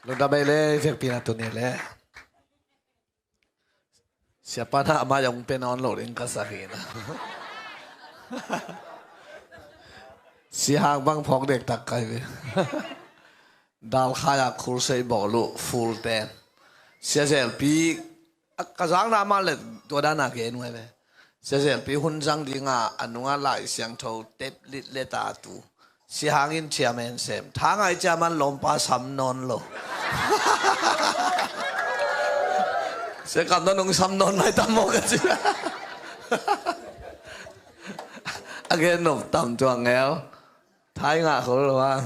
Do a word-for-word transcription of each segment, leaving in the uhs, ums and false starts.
Lungdam ei le, vekpi na tuni le. Siapa na amah zong pe nawn lo ding ka sa hi na. Sihang bang phawk dektak kai ve. Dalkhai a khulsei bawl uh full ten. Sia Zelpi a ka zakna mah le tua dana gen uh ai ve. Sia Zelpi hun zang dinga a nunga Lai Siangtho tep lit le ta tu. Sihang in chairman sem. Thangai chairman lawmpa sam nawn lo. Sia Kam na nung sam nawn mai tam maw ka ci. A gen nop tam tua ngel. Thai ngah khol lo ang.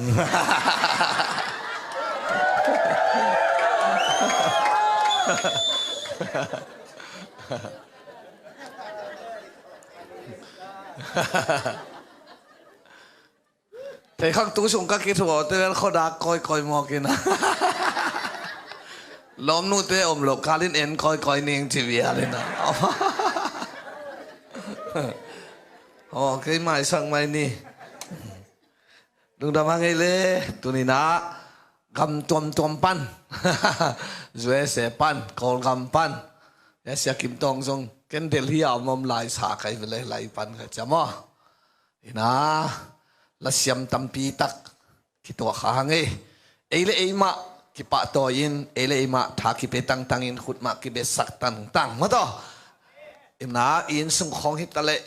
Thei khak tu sung ka kithuah te vel khodak kawikawi mawk in a. Lawmnute om lo kalin en kawikawi ning ci vial in a. Aw, kei maisak mai ni. Lungdam hang ei le, tuninah gam tuamtuam pan. U S A pan, Kawlgam pan. Ya Sia Kim Tawng zong ken Delhi a om om lai sa kai vele lai pan ka ciam aw. Ina lasiam tampi tak kituak kha hang ei. Ei le ei mah kipahtawi in, ei le ei mah tha kipe tangtang in, khut mah kibesak tangtang mataw. Ina i innsung khawng hita leh,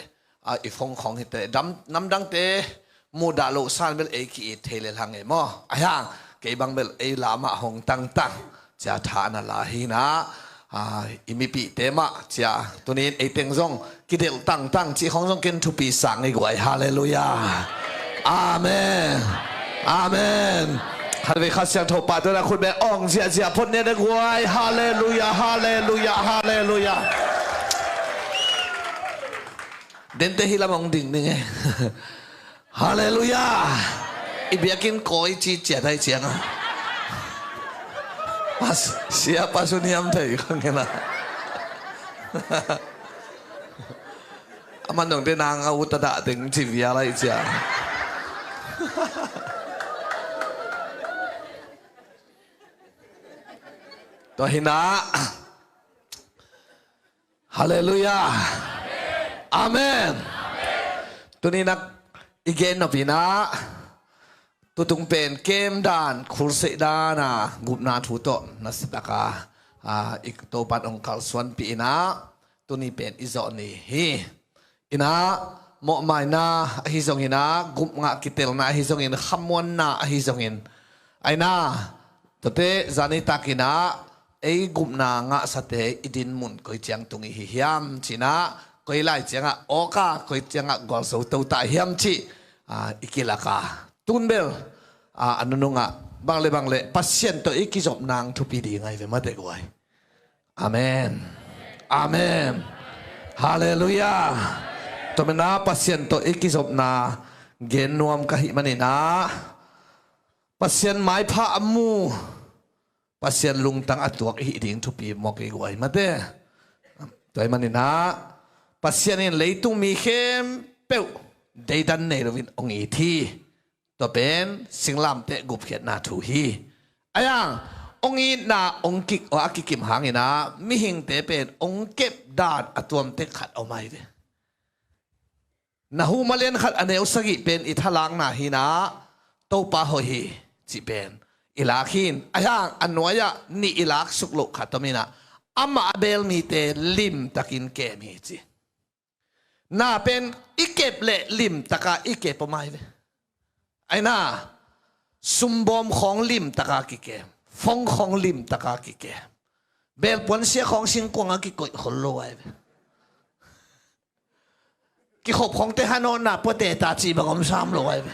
a, i phone khawng hita leh, dam, namdangte muhdah loh san bel ei ki-it thei lel hang ei maw. Ahi hang kei bang bel ei la mah hong tangtang. Cia tha na la hi na, a, i mipihte mah cia tunin ei teng zong kidelh tangtang cih khawng zong ken thupi sang i guai. Halleluiah. Amen. Amen. Khat vei Kha Siangtho pahtawi na khut beh awng ziahziah phot nia de guai. Halleluiah. Halleluiah. Halleluiah. Dente hi lam hong ding ning e. Halleluiah. I biakinn kawi ci ciat hai cianga. Pas, sia pasu niam thei khang hena. Aman dong te nang a uta dah ding ci vial hai cia. Tua hina. Halleluiah. Amen. Tuni nak i gen nopina tutung pen kem dan khulseh dana gupna thu tawh nasataka, a, i Topan ong kalsuanpi ina tuni pen i zawh ni hi. Ina mawhmaina ahi zongina, gupngah kitelna ahi zongin, khamuanna ahi zongin, aina Tuate zani takina ei gupna ngahsate i din mun koi ciang tung i hi hiam cina, koi lai cianga awka koi cianga gualzo tota hiam ci, a, i kilaka tunbel, a, a nununga bangle bangle Pasian tawh i kizop nang thupi ding ai ve mate guai. Amen. Amen. Halleluiah. Tua mena Pasian tawh i kizopna gen nuam ka hih manina Pasian maipha a mu, Pasian lungtang a tuak i hih ding thupi mawk i guai mate. Tua i manina Pasian in leitung mi khempeuh deidan nei loin ong it hi. Tua pen singlamteh gupkhiatna thu hi. Ayang ong itna ong kik a kikim hangina mihingte pen ong kep dan a tuamtek khat om ai ve. Na hu malian khat a neu sagih pen i thalakna hina Topa hoih hi cih pen i lak hin, ahiang a nuai-ah nih i lak suk loh khat om ina amah a beel mite limtakin kem hi ci. Na pen i kep leh limtaka i kep om ai ve. Aina sumbawm khawng limtaka kikem, fong khawng limtaka kikem, belpuan sia khawng singkuanga kikoih khol lo ai ve. Kikhop khawngte hanawhna puate ta cih bang om sam lo ai ve.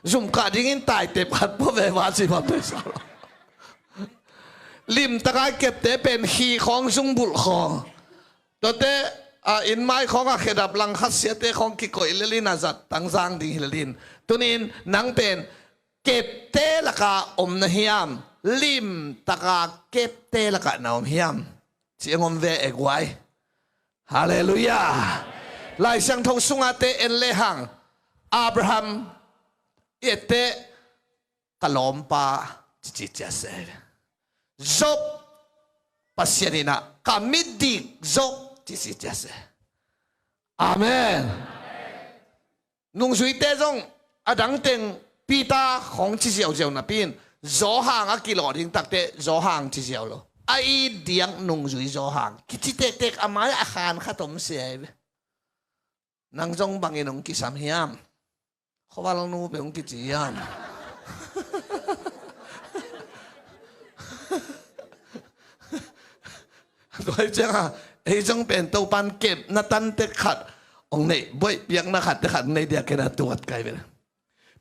Zumkah dingin taitep khat pua ve va cih bang pe sa lo. Limtaka kepte pen khi khawng zungbulh khawng. Tuate, a, innmai khawngah khedap langkhat siate khawng kikoih lelin a zat tangzang ding hi lelin. Tunin nang pen kepte laka om na hiam, limtaka kepte laka na om hiam ci a ngom ve e guai. Halleluiah. Lai Siangtho sungate en lehang Abraham i ette ka lawmpa, cici ciat se. Job, Pasian in ah ka midik Job, cici ciat se. Amen. Nungzuite zong a dang teng Peter khong ci ziauziau napi in, Johan a kilawh ding takte Johan ci ziau lo. A it diak nungzui Johan kici tektek, a mai-ah a khan khat om sia hi ve. Nang zong bangin hong kisam hiam? Khuavalnu pe hong kici hiam? Tua hi ciangah ei zong pen Topan kepna tantek khat hong neih, buaih piakna khat te khat hong neih diak kei na tuat kai ve.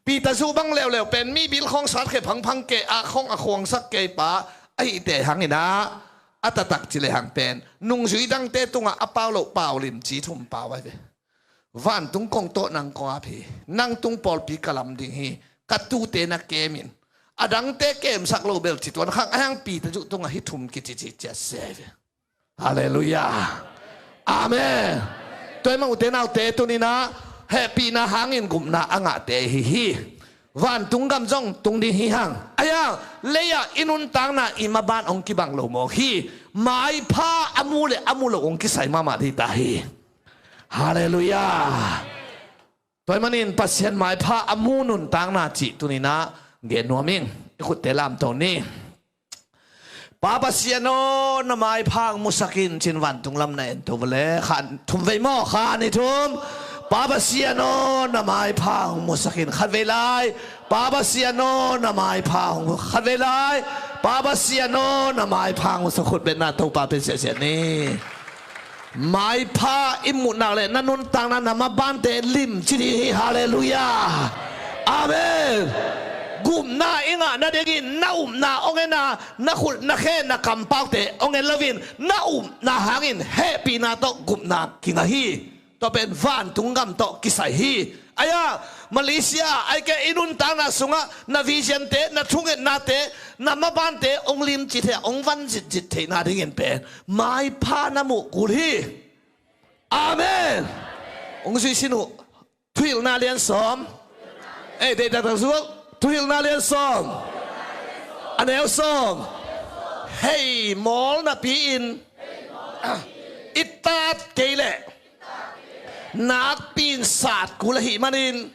Peter zu bang leuleu pen mi bil khawng sat khe phangphang kei a khawng a khuangsak kei pa ahihte hangin ah a taktak ci le hang pen nungzui dangte tungah a pau loh pau limci thum pau ai ve. Vantung kong tawh nang kong ap hi. Nang tung pawlpi ka lam ding hi. Ka tuute na kem in. A dangte kemsak lo bel ci tuan khang a hang Peter zu tungah hih thum kici ci ciat se ai ve. Halleluiah. Amen. Tua hi mah ute naute tuni-in ah hehpihna hangin gupna a ngahte hi hi. Vantung gam zong tung ding hi hang. Ahi hang lei-ah i nuntakna i maban hong kibang lo mawk hi. Maipha a mu le a mu lo hong kisai mahmah ding ta hi. Halleluiah. Tua hi manin Pasian maipha a mu nuntakna cih tuni-in ah gen nuam ing. I khutte lamto ni. Pa Pasian aw, na maipha hong musak in, ci-in vantung lam na en to vele. Khan thum vei maw? Khan i thum. Pa Pasian aw, na maipha hong musak in. Khat vei lai. Pa Pasian aw, na maipha hong mu-, khat vei lai. Pa Pasian aw, na maipha hong musak. Khut betna Topa pe siasia ni. Maipha i muh nak le na nuntakna na mabante limci ding hi. Halleluiah. Amen. Gupna i ngah nadingin na upna hong en a, na khut na khe na kampaute hong en loin na upna hangin hehpihna tawh gupna kingah hi. Tua pen vantung gam tawh kisai hi. Ahi hang Malaysia ah ahih kei leh i nuntakna sungah na vision-te, na thungetnate, na mabante hong limci thei, hong van zitzit theih nadingin pen maipha na muh kul hi. Amen. Hong zui sin uh. Thuhilhna lian sawm. Ei, deih taktak zuak. Thuhilhna lian sawm. A neu sawm. Hei mawl napi-in i tat kei leh nakpi-in sat kul ahih manin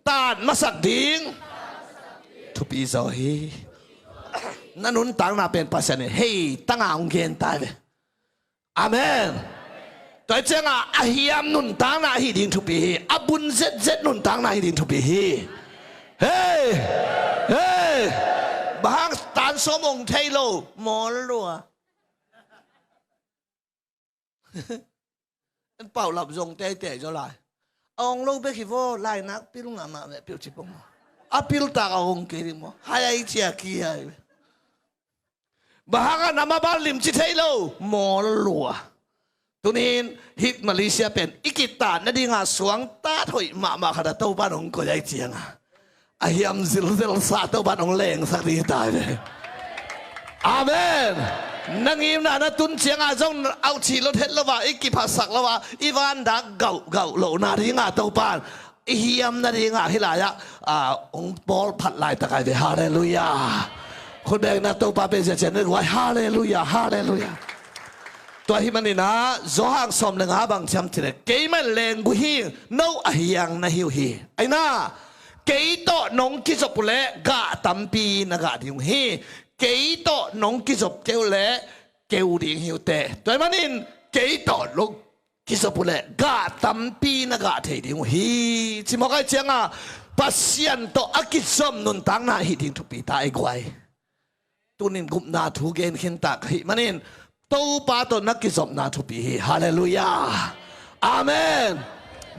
tat masak ding thupi zaw hi. Na nuntakna pen Pasian in hei tanga hong gen ta ve. Amen. Tua hi ciangah a hiam nuntakna ahi ding thupi hi. A bun zetzet nuntakna ahi ding thupi hi. Hei! Hei! Bang hang tan sawm hong thei lo? Mawl lua. En paulap zong teitei zaw lai. A hong lo bek hi vaw, lainak pil ngah mah veh, pil ci pong maw. A pil tak a hong kei ding maw. Hai ai cia ki ai. Bang hang a na maban limci thei lo? Mawl lua. Tuni-in hih Malaysia pen i kitat nadinga suangtat hoih mahmah khat a Topa in hong koih ai cianga a hiam zilzel sa Topa in hong lengsak ding hi ta ve. Amen. Na ngimna na tun cianga zong auh cih lo het lo a, i kiphatsak lo a, i vandak gauhgauh lohna dinga Topa in i hiam nadingah hih lai-ah, ah, hong pawlphat laitak ai ve. Halleluiah. Khut bekna Topa pe zia cian na guai. Halleluiah. Halleluiah. Tua hih maninah Johan sawm le nga bang ciam cileh, keimah in leenggui hi, no a hiang na hi uh hi. Aina, kei tawh nong kizop uhleh gah tampi na gah ding uh hi. Kei tawh nong kizop kei uhleh keu ding hi uh teh. Tua hih manin kei tawh nong kizop uhleh gah tampi na gah thei ding uh hi. Cimawk ai cianga Pasian tawh a kizom nuntakna hih ding thupi ta ei guai. Tunin gupna thu gen khintak hih manin Topa tawh na kizopna thupi hi. Halleluiah. Amen.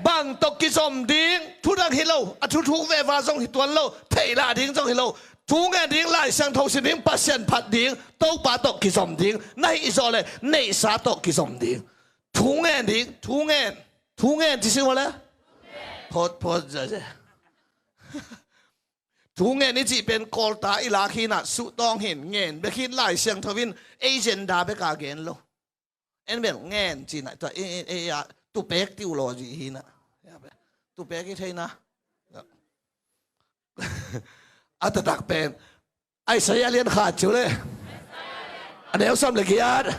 Bang tawh kizom ding, thudang hi lo, a thuthuk veva zong hi tuan lo, theihlah ding zong hi lo. Thu ngen ding, Lai Siangtho sim ding, Pasian phat ding, Topa tawh kizom ding, na hih zawh le neihsa tawh kizom ding. Thu ngen ding, thu ngen. Thu ngen ci si maw le? Phawt, phawt, zia, zia. Thu ngen i cih pen kawlta i lak hinah suhtawng hin, ngen bek hin Lai Siangtho in agenda beka gen lo. En bel ngen cinah, tua, e, e, e, a, tupek theology hinah. Tupek i theina. A taktak pen Isaiah lian khat ciu le, a neu sawm le giat.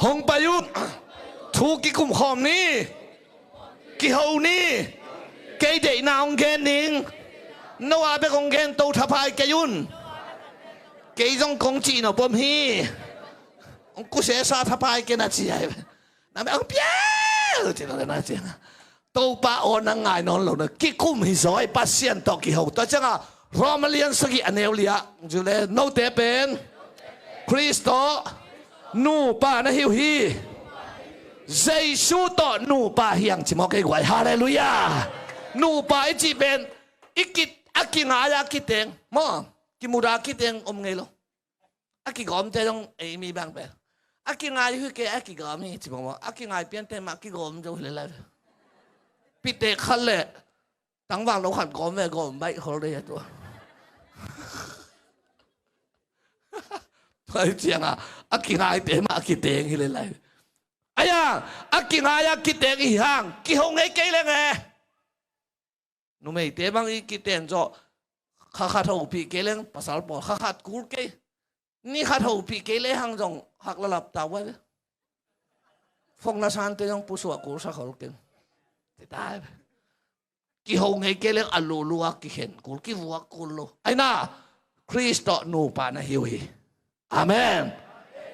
Hong pai un, thu kikum khawm ni, kiho ni. Kei deihna hong gen ning. No a bek hong gen to thapai kei un. Kei zong kong cih nop om hi. Hong kusesa thapai kei na ci ai. Na me ang piau ci na na ci. Topa aw, na ngai nawn lo na, kikum hi zaw, Pasian tawh kiho. Tua ciangah Roma lian sagih a neu li ah, zule, note pen Khrist tawh nupa na hi uh hi. Jesu tawh nupa hi hang ci maw kei guai. Halleluiah. Nupa i cih pen i kit a kingai a kiteng maw, kimuda kiteng om ngei lo. A kigawmte zong ei mi bang pen a kingai hi kei, a kigawm hi ci maw. A kingai piante mah kigawm zo hi le lai. Pitek khat le tangvang lo khat gawm ve, gawm baih khol dei a tua. Tua hi ciangah a kingaite mah a kiteng hi le lai. Aya, a kingai a kiteng hi hang kiho ngei kei leng e. Numeite bang i kiten zawh, kha khat hopih kei leng, pasal pawl kha khat kul kei. Ni khat hopih kei le hang zong hak lalap ta uh ai ve. Fong na sante zong pusuah kul sa khol keng. Ti ta ai ve. Kiho ngei kei leng a lulu a kikhen kul, kivuak kul lo. Aina, Khrist tawh nupa na hi uh hi. Amen.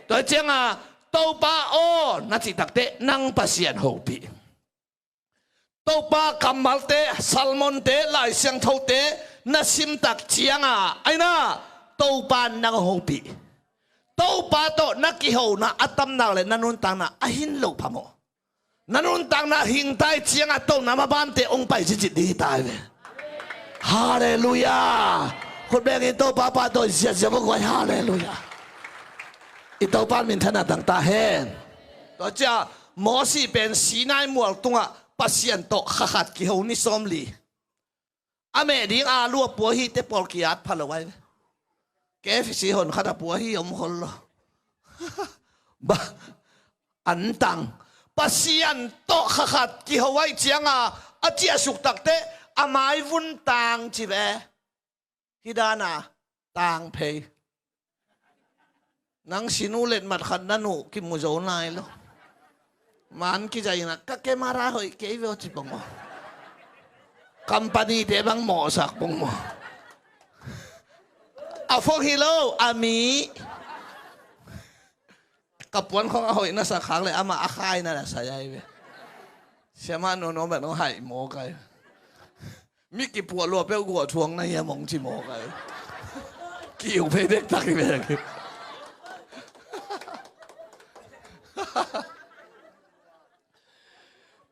Tua ciangah Topa aw na cih takte nang Pasian hopih. Topa kammalte, sermonte, Lai Siangthote na simtak ciangah aina Topa nang hopih. Topa tawh na kihona a tamnak le na nuntakna a hin lo phamawh. Na nuntakna hingtai ciangah tawh na mabante ong pai cicit ding hi tai ve. Halleluiah. Khut bengin Topa pa tawh ziazia vo guai. Halleluiah. I Topa minthanna tangta hen. Tua cia Mosi pen Sinai mual tungah Pasian tawh khakhat kiho ni sawmli. A meh ding a lu a pua hi te pawl kiat pha lo ai ve. K F C hon khat a pua hi om hol lo. Ba, antang Pasian tawh khakhat kiho ai cianga a ciahsuk takte a maivun tang ci ve. Hi dana tang phei. Nang sinu letmat khat na nuh kimu zo nai lo. Man kizaina ka kemara hoih kei veo ci pong maw. Company te bang mawhsak pong maw. A fong hi lo a mi. Ka puan khong a hoih na sak khak le ama a khai na na sai ai ve. Siama nono bet no hai maw kai. Mi kipuah lua peuh guah thuang na hiam hong ci mawk ai. Kiu phei dektak hi vek hi.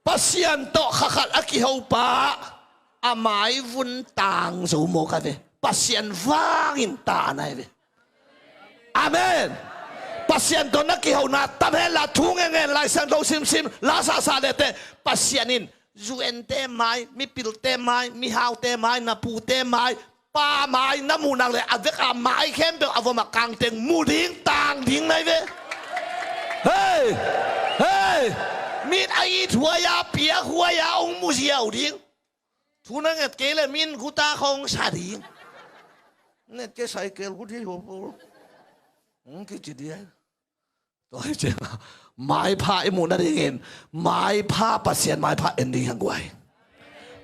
Pasian tawh khakhat a kihopa a maivun tang zo mawk ai ve. Pasian vangin ta nai ve. Amen. Pasian tawh na kihona tam hen la, thu ngengen, Lai Siangtho simsim, la sahsah lete Pasian in U N te mai, mipilte mai, mihaute mai, napute mai, pa mai na muhnak le a veka mai khempeuh a vomah kangteng mu ding tang ding nai ve. Hei, hei, mit a it huai a, piak huai a ong mu ziau ding. Thu na nget kei le min guta khong sa ding. Nget kei saikel guti ho po. Ong kici dia. Tua hi cianga maipha i muh nadingin maipha, Pasian maipha en ding hiang guai.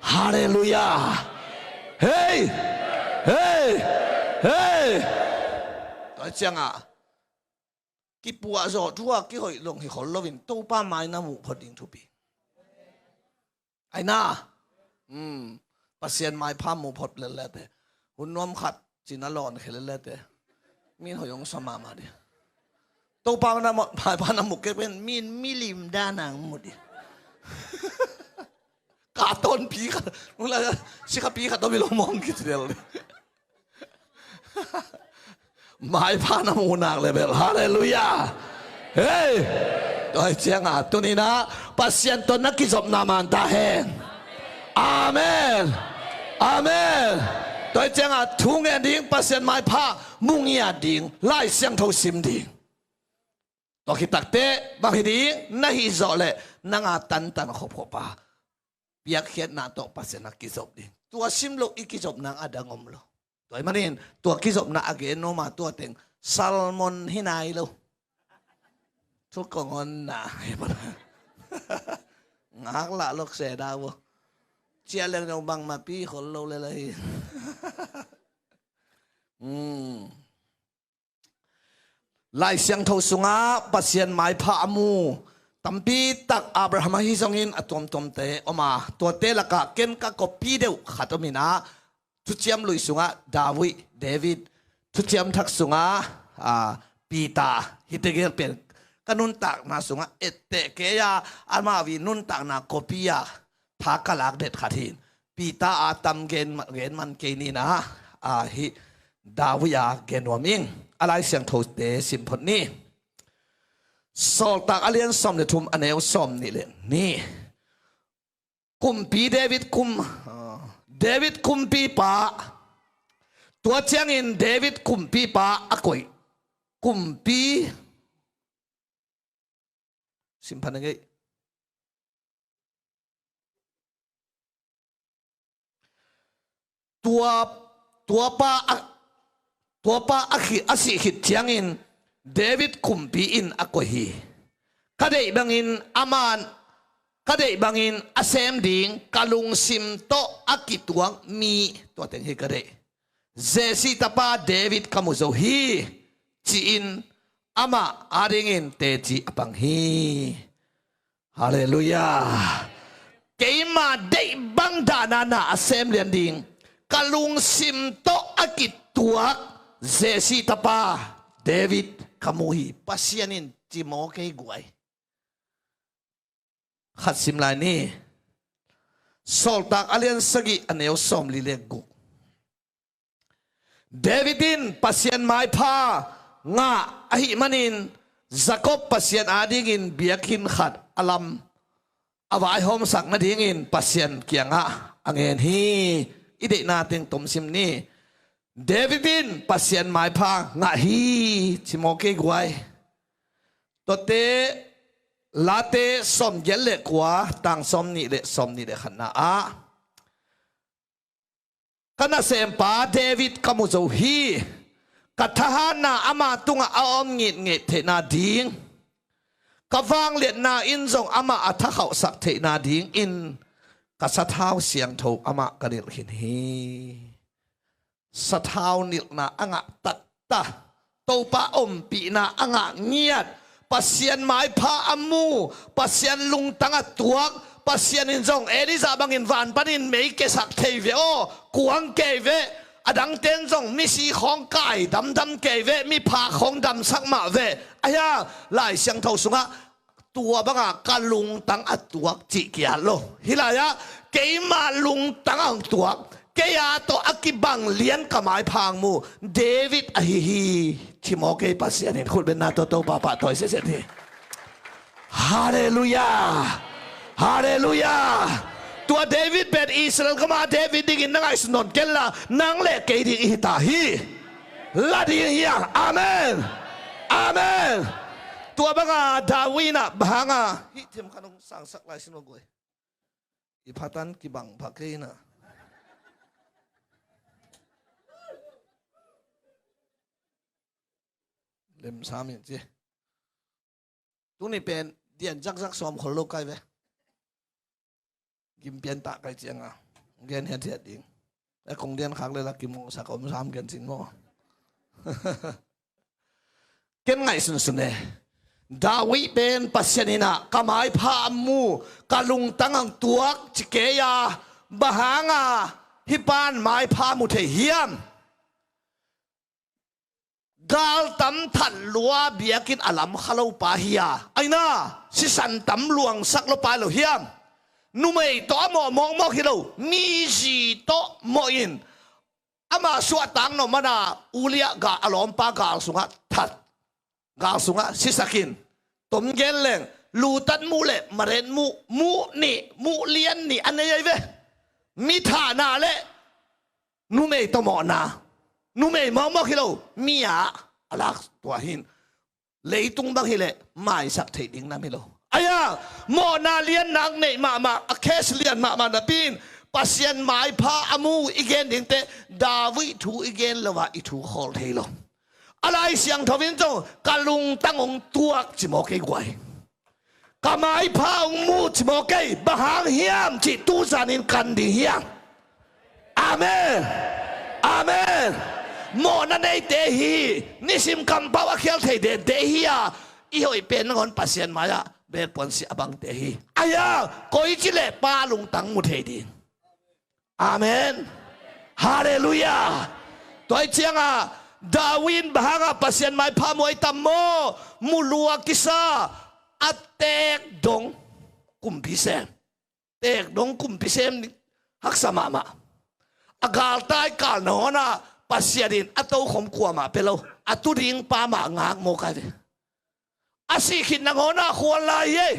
Halleluiah. Hei, hei, hei. Tua hi cianga kipuah zawh thu a kihoih long hi khol loin Topa mai na muh phot ding thupi. Aina. Pasian maipha mu phot lelete. Hun nuam khat cina lawn khe lelete. Min hoih hong sa mahmah dih. Topa na maipha na mu kek pen min milim dana mu dih. Ka ton pi khat, sikha pi khat to mi lo mong kitel dih. Maipha na muhnak le bel. Halleluiah. Hei. Tua hi cianga tuninah Pasian tawh na kizopna man ta hen. Amen. Amen. Tua hi cianga thu ngen ding, Pasian maipha mu ngiat ding, Lai Siangtho sim ding. Tua khit takte bang hi ding, na hih zawh le nanga tantan khopkhop a piakkhiatna tawh Pasian a kizop ding. Tua sim loh i kizopna a dang om lo. Tua ahih manin tua kizopna a gen nuam a tua teng sermon hi nai lo. Thu kong honna. Ngaklah lok se da vo. Ciah leng dong bangmah pi khol lo le lai. Hmm. Lai Siangtho sungah Pasian maipha a mu tampi tak Abraham ahi zongin a tuamtuamte om a, tuate lakah ken ka copy deuh khat om in ah, Thuciam Lui sungah David, David, Thuciam Thak sungah, ah, Peter, hihte gel pen ka nuntakna sungah etteh kei a, amau i nuntakna copy a, tha ka lak det khat hi. Peter a tam gen, gen man kei ni in ah, a, hih David a gen nuam ing. A Lai Siangthote sim phot ni. Sawltak a lian sawm le thum, a neu sawm nih le nih. Kumpi David kum, a, David kumpipa. Tua ciangin David kumpipa a koih. Kumpi Sim pha na ngei. Tua, tuapa a, tuapa a khi, a sih khit ciangin David kumpi in a koih hi. Ka deih bangin a man, ka deih bangin a sem ding ka lungsim tawh a kituak mi, tua teng hi ka deih. Jesse tapa David ka mu zo hi, ci-in amah adingin teci a pang hi. Halleluiah. Keima deih bang dahna na a sem lian ding ka lungsim tawh a kituak Jesse tapa David ka mu hi. Pasian in ci maw kei guai. Khat sim lai ni. Sawltak a lian sagih a neu sawmli le guk. David in Pasian maipha ngah ahih manin Jacob Pasian adingin biakinn khat a lam a vaihawmsak nadingin Pasian kiangah a ngen hi. I deihna teng tomsim ni. David in Pasian maipha ngah hi, ci maw kei guai. Tuate Late sawmgiat le kua, tang sawmnih le sawmnih le khatna ah, ka nasempa David ka mu zo hi. Ka thahatna ama tungah a om ngitngeih theihna ding, ka vangliatna in zong amah a thakhauhsak theihna dingin ka sathau siangtho amah ka nilh khin hi. Sathau nilhna a ngah taktak, Topa ompihna a ngah ngiat, Pasian maipha a mu, Pasian lungtang a tuak, Pasian in zong Elijah bangin van panin mei kesak thei ve aw, kuang kei ve, a dangten zong misi khawng kai damdam kei ve, miphak khawng damsak mah ve. Ahi a, Lai Siangtho sungah tua banga ka lungtang a tuak cih kiat lo. Hih lai-ah keima lungtang a hong tuak, kei a tawh a kibang lian ka maipha hong mu David ahi hi, ci maw kei. Pasian in khutbenna tawh Topa pahtawi sitset hi. Halleluiah. Halleluiah. Tua David pen Israel gama David dingin na ngaihsun nawn kenla, nang le kei ding i hi ta hi. La ding hi a. Amen. Amen. Tua banga David in ah bang hanga hih them khat hong sangsak lai sin va guai. I phatan kibang pha kei in ah. Lemsam in ci. Tuni pen dian zakzak sawm khol lo kai ve. Gim pian tah kai cianga gen hiathiat ding. E kong dian khak le la kim ngawhsak om sam gen cin maw? Ken ngaihsunsun e. David pen Pasian in ah ka maipha a mu, ka lungtang ang tuak ci kei a, bang hanga hih pan maipha mu thei hiam? Gal tam that lua biakinn a lam kha lo pa hi a, aina sisan tam luangsak lo pa lo hiam? Numei tawh a mawh mawkmawk hi lo, mizi tawh mawh in ama suahtak nawh mana Uliah gal a lawmpa gal sungah that, gal sungah sisakin, tom gen leng lutat muh le maret muh, muh nih, muh lian nih a nei ahi ve. Mi thahna le numei tawh mawhna, numei mawkmawk hi lo, mi ah a lak tua hin leitung bang hileh maisak theih ding nam hi lo. Aia, mawhna lian nak neih mahmah, a case lian mahmah napi in Pasian maipha a mu i gen dingte, David thu i gen lo a i thu khawl thei lo. A Lai Siangtho in zong ka lungtang hong tuak ci maw kei guai. Ka maipha hong mu ci maw kei, bang hang hiam cih tu zanin kan ding hiam? Amen. Amen. Mawhna neite hi, nisim kampau a khial thei dede hi a, i hoih pen nangawn Pasian mai-ah beek puansi a bangte hi. Ahi a, koici leh Pa lungtang mu thei ding. Amen. Halleluiah. Tua hi ciangah David in bang hangah Pasian maipha mu ahi tam maw? Mu lua kisa, a teek dong kumpi sem. Teek dong kumpi sem ding haksa mahmah. A galtai kal nangawnah Pasian in a tokhom kuamah pia lo. A tu ding pa mah ngak mawk ai ve. A sih khit nangawnah khual lai hi ei.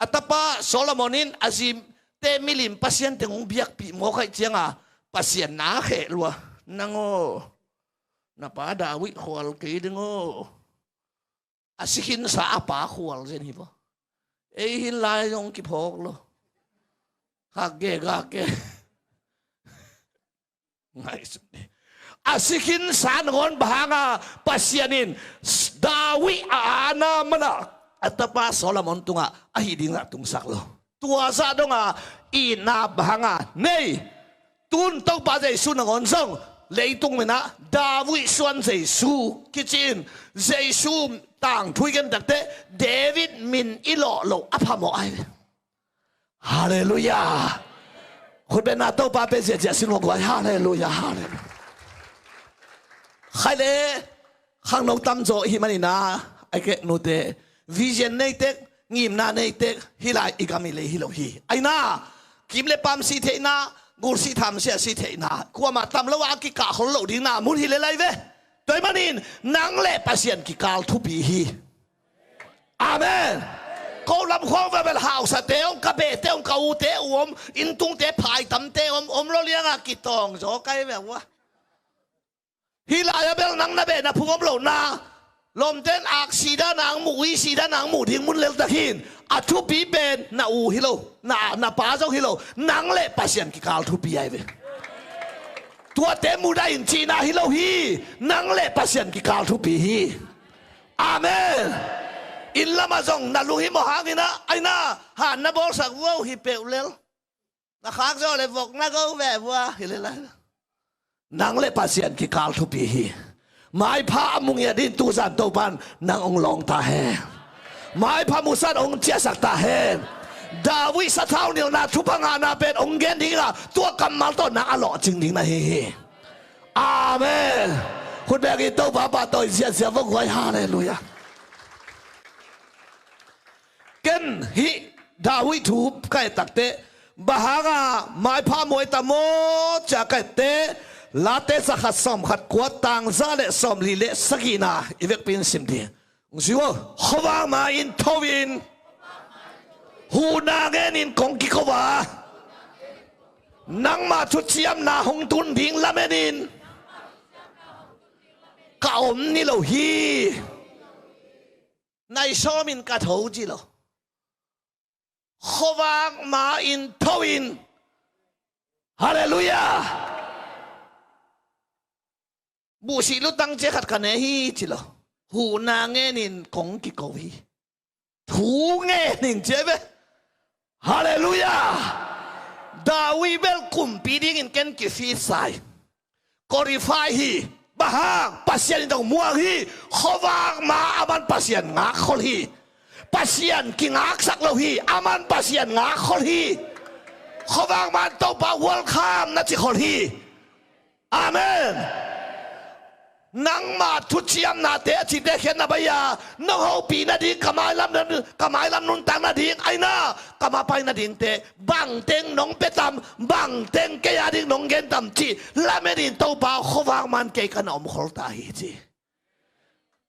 A tapa Solomon in a zite milim pasian teng hong biakpih mawk ahih ciangah Pasian na kheh lua. Nang aw, na pa David khual kei ding aw. A si khinsa a pa khual zen hi maw? Ei hin lai zong kiphawk lo. Khak ge gak ge. Ngaihsun ni. A si khinsa nangawn bang hangah Pasian in David a aana manah a tapa Solomon tungah a hih dingah tungsak lo? Tua zah dongah itna bang hangah nei. Tun Topa Jesu nangawn zong leitung minah David suan Jesu kici in, Jesu tangthu i gen takte David min i lawh loh a phamawh ai ve. Halleluiah. Khutbetna Topa pe ziahziah sin hong guai. Halleluiah. Halleluiah. Khai le khangno tamzaw i hih maninah, ai keh nute, vision nei tek, ngimna nei tek, hih lai i gam i lei hi lo hi. Aina, kim le pam si theihna, gul si tham sia si theihna, kuamah tam lo a kikah khol loh dingna mun hi le lai ve. Tua ahih manin nang le Pasian kikal thupi hi. Amen. Ko lam khuang ve bel hausate om, ka behte om, ka ute u om, inntungte phaitamte om, om lo liangah kitawng zaw kai ve ua. Hih lai-ah bel nang na beh na phung om lo na. Lawmten ak si dan ang muh, ui si dan ang muh ding mun leltak hin. A thupi pen na u hi lo, na, na pa zong hi lo. Nang le Pasian kikal thupi ai ve. Tuate mudah in cihna hi lo hi. Nang le Pasian kikal thupi hi. Amen. Inn lamah zong na lunghimawh hanginah, aina, han na bawlsak vuau hi peuh lel. Na khak zaw le vok na go ve vua hi le lai. Nang le Pasian kikal thupi hi. Maipha a mu ngiat in tuzan Topan nang hong lawng ta hen. Maipha musan hong ciahsak ta hen. David sathau nilhna thupha ngahna pen hong gen dingah tua kammal tawh nang a lawhcing ding na hi hi. Amen. Khut bengin Topa pahtawi ziahziah vok guai. Halleluiah. Ken hih David thu ka et takte, bang hanga maipha mu ai ta maw cia ka ette, Late zakhat sawmkhat kua tangza le sawmli le sagihna i vekpi in sim ding. Hong zui aw, khuavak ma in tho in, huhna ngenin kong kiko a, nangma thuciamna hong tun ding lamenin ka om ni lo hi. Nai sawmin ka tho ci lo. Khuavak ma in tho in. Halleluiah. Buhsih lutang cia khat ka ne hi ci lo. Huhna ngenin kong kiko hi. Thu ngenin cia ve. Halleluiah. David bel kumpi dingin ken kifit sai. Qualify hi. Bang hang, Pasian in zong muang hi. Khuavak ma aman Pasian ngakkhol hi. Pasian kingaksak lo hi. Aman Pasian ngakkhol hi. Khuavak man Topa welcome na cikhol hi. Amen. Nangma thuciamnate a cite khian na baih a, nong hopih nading, ka mailam, ka mailam nuntak nading, aina, ka mapai nadingte bangteng nong pia tam, bangteng kei a ding nong gen tam cih lamenin Topa khuavak man kei ka na omkhol ta hi ci.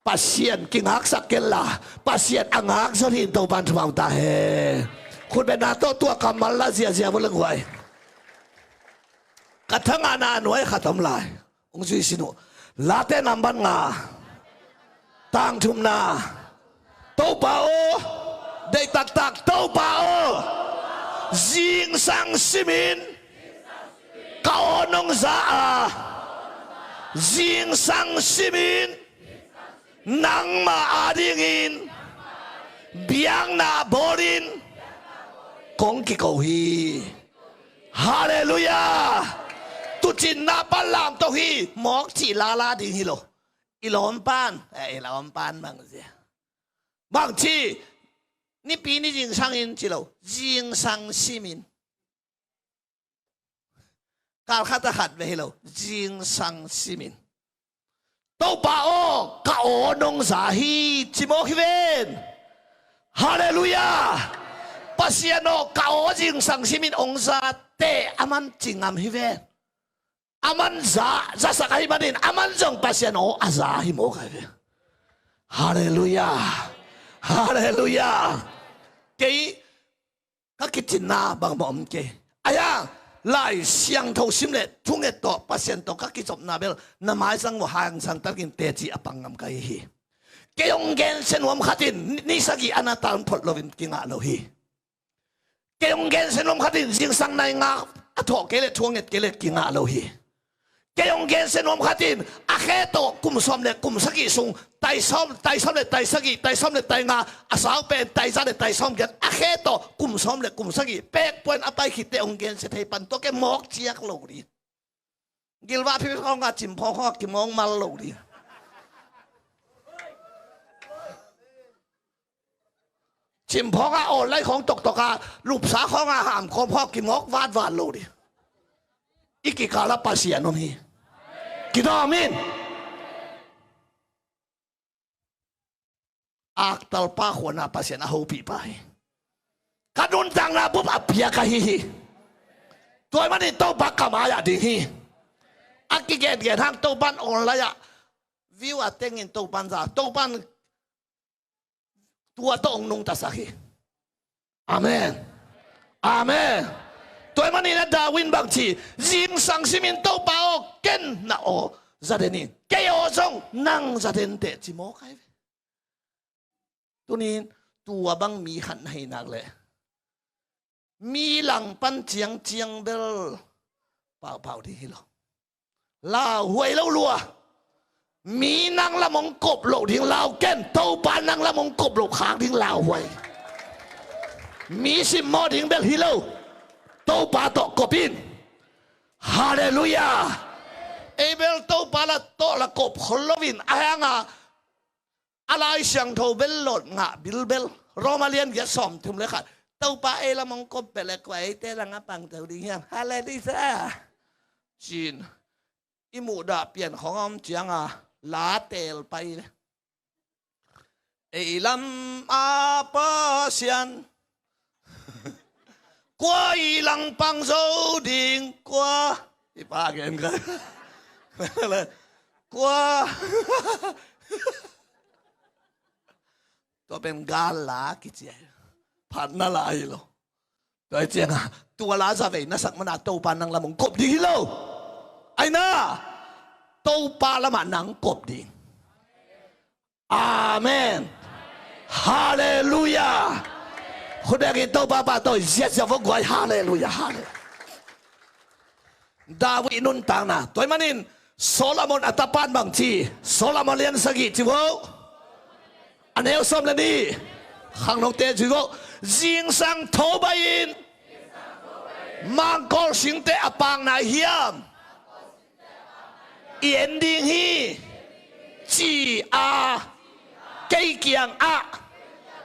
Pasian kingaksak kenla Pasian a ngakzon hi in Topan thupha ta hen. Khutbetna tawh tua kammal la ziahziah vua leng huai. Ka thangahna a nuai khat om lai. Hong zui sin uh. Late nambat nga, tang thumna. Topa aw, deih taktak Topa aw, Zingsang simin ka aw nong za a, zingsang simin nangma adingin biakna bawlin kong kiko hi. Halleluiah. Tuucinna pan lamto hi. Mawk cih lala ding hi lo. I lawmpan, eh, i lawmpan bangzia, bangci, nipi ni zingsang in ci lo, zingsang simin. Kalkhat a khat ve hi lo, zingsang simin, Topa aw, ka aw nong za hi, ci mawk hi ven. Halleluiah. Pasian aw, ka aw zingsang simin ong za teh, aman ci ngam hi ven. Aman za, zasak ahih manin aman zong Pasian aw a za hi mawk ahi ve. Halleluiah. Halleluiah. Kei ka kicinna bangmah om kei. Ahi hang Lai Siangtho sim le thunget tawh Pasian tawh ka kizopna bel na maizang uh hangsan takin teci a pang ngam ka hi hi. Kei hong gensia nuam khat in ni sagih a na tan phot loin kingah lo hi. Kei hong gensia nuam khat in zingsang nai nga a thawh kei le thunget kei le kingah lo hi. Kei hong gensia nuam khat in a khe tawh kum sawm le kum sagih sung, tai sawm, tai sawm le tai sagih, tai sawm le tai nga, a sau pen tai za le tai sawm giat, a khe tawh kum sawm le kum sagih pek puan a pai khitte hong gensia thei pan tua kei mawk ciak lo ding. Gilvah phiphi khawng a cimphawng khawng a kimawk mal lo ding. Cimphawng a awl lai khawng toktok a, lupsa khawng a hamkawm khawng kimawk vatvat lo ding. I kikal a Pasian om hi. Kidawm in. Aktalpa khuana Pasian a hopihpa hi. Ka nuntakna bup a piak ahi hi. Tua ahih manin Topa ka mai-ah ding hi. A kigengen hang Topan online ah view a tengin Topan za, Topan tua tawh hong nungtasak hi. Amen. Amen. Tua ahih manin a David in bangci, zingsang simin Topa aw, ken na aw za den in, kei aw zong nang za den teh ci mawk ahi ve. Tunin tua bang mi khat na hih nak leh mi langpan ciangciang bel paupau ding hi lo. Lauhuai lo lua. Mi nang lam hong kop loh ding lau ken, Topa nang lam hong kop loh khak ding lauhuai. Mi simmawh ding bel hi lo. Topa tawh kop in. Halleluiah. Ei bel Topa la tawh la kop khol loin a hang a A Lai Siangtho bel lawt ngah bilbel. Roma lian giat sawmthum le khat. Topa ei lam hong kop peh le kua eite lam a pang zo ding hiam? Halleluiah. Cin. I muhdah pian khawng a om ciang a la teel pai le. Ei lam a Pasian. Kua i langpang zo ding kua. I pa gen ka. Kua. Tua pen gal la kici a. Phatna la hi lo. Tua hi ciang a, tua la za vei na sak man a Topa nang lam hong kop ding hi lo. Aina. Topa lam ah nang kop ding. Amen. Halleluiah. Khut bengin Topa pahtawi ziahziah vua guai. Halleluiah. Halleluiah. David nuntakna. Tua ahih manin Solomon a tapan bangci. Solomon lian sagih ci vo. A neu sawm le nih. Khangnote ci vo. Zingsang tho baih in mangkawl singte a paak nai hiam? I en ding hi, ci a, kei kiangah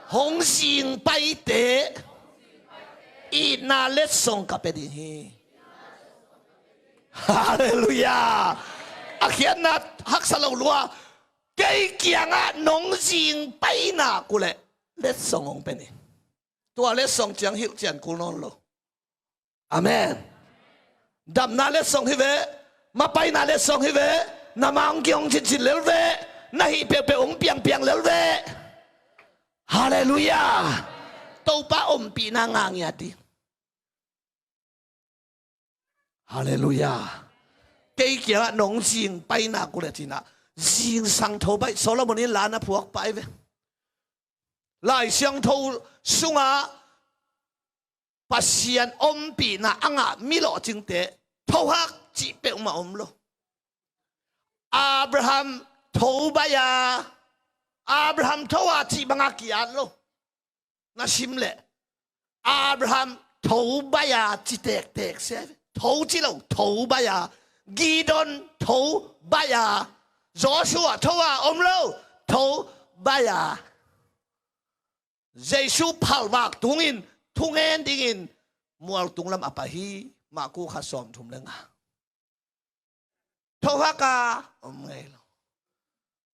hong zing paite itna letsong ka pia ding hi. Halleluiah. A khiatna haksa lo lua. Kei kiangah nong zing paina kuleh letsong hong pia ni. Tua letsong ciang hilh cian kul nawn lo. Amen. Damna letsong hi ve. Mapaina letsong hi ve. Na ma hong kihong cincin lel ve. Na hih peuhpeuh hong piangpiang lel ve. Halleluiah. Topa ompihna ngangiat hi. Halleluiah. Kei kiangah nong zing paina kuleh cinah zingsang tho baih Solomon in la na phuak pai ve. Lai Siangtho sungah Pasian ompihna a ngah mi lawhcingte thohak cih peuhmah om lo. Abraham tho baih a, Abraham tho a cih banga ki-at lo. Na sim leh Abraham tho baih a ci tektek se. Tho ci lo, tho baih a. Gideon tho baih a. Joshua tho a om lo, tho baih a. Jesu phalvak tungin thungen dingin mualtung lam a pai hi. Marku khat sawmthum le nga. Thohak a om ngei lo.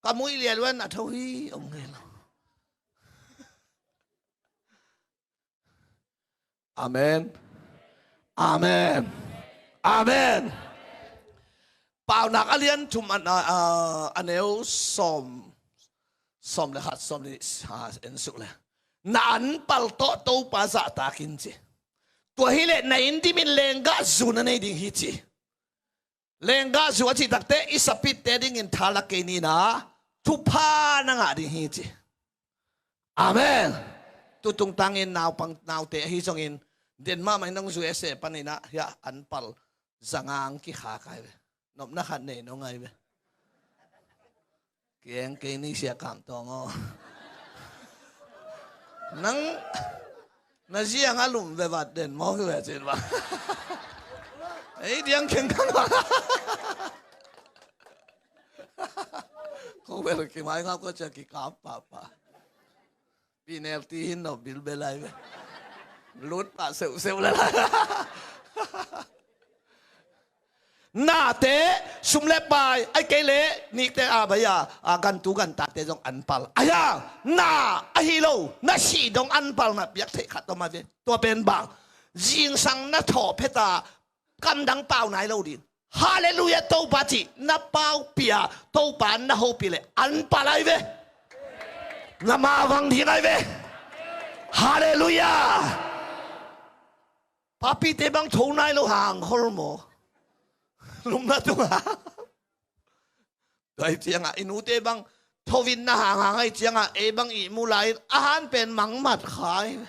Ka muih lian luan a tho hi om ngei lo. Amen. Amen. Amen. Paunak a lian thum a, a, a neu sawm, sawm le khat, sawm le, a, en suk le. Na anpal tawh Topa zahtak in ci. Tua hileh na inn dimin lenggah zu na nei ding hi ci. Lenggah zu a cih takteh i sapitte dingin tha la kei ni na, thupha na ngah ding hi ci. Amen. Tu tungtangin naupang naute ahi zongin, den mahmah in nong zu ese panin ah, hiah anpal zangang kikhak ai ve. Nopna khat nei nong ai ve. Kieng kei ni Sia Kam Tawng aw. Nang na ziang a lum ve vat den maw hi ve cin va. Ei diang kheng khang va. Ko ve lo kimai ngap ko cia kikap papa. Penalty hin no bilbel ai ve. Lut pah seuhseuh le lai. Nate sum le pai ai kei le nikte a bai a, a gantu gantate zong anpal ai a, na ahi lo na sih dong anpal na piak theih khat tawm ai ve. Tua pen bang zingsang na thawh pheta kamdang pau nai lo ding. Halleluiah Topa cih na paupih a Topa na hopih le anpal ai ve. Na mavang ding ai ve. Halleluiah. Papite bang tho nai lo hang hol maw? Lumna tunga. Tua hi ciangah i nute bang thovin na hanghang ahi ciangah ei bang ihmu lai-in a han pen mangmat khai.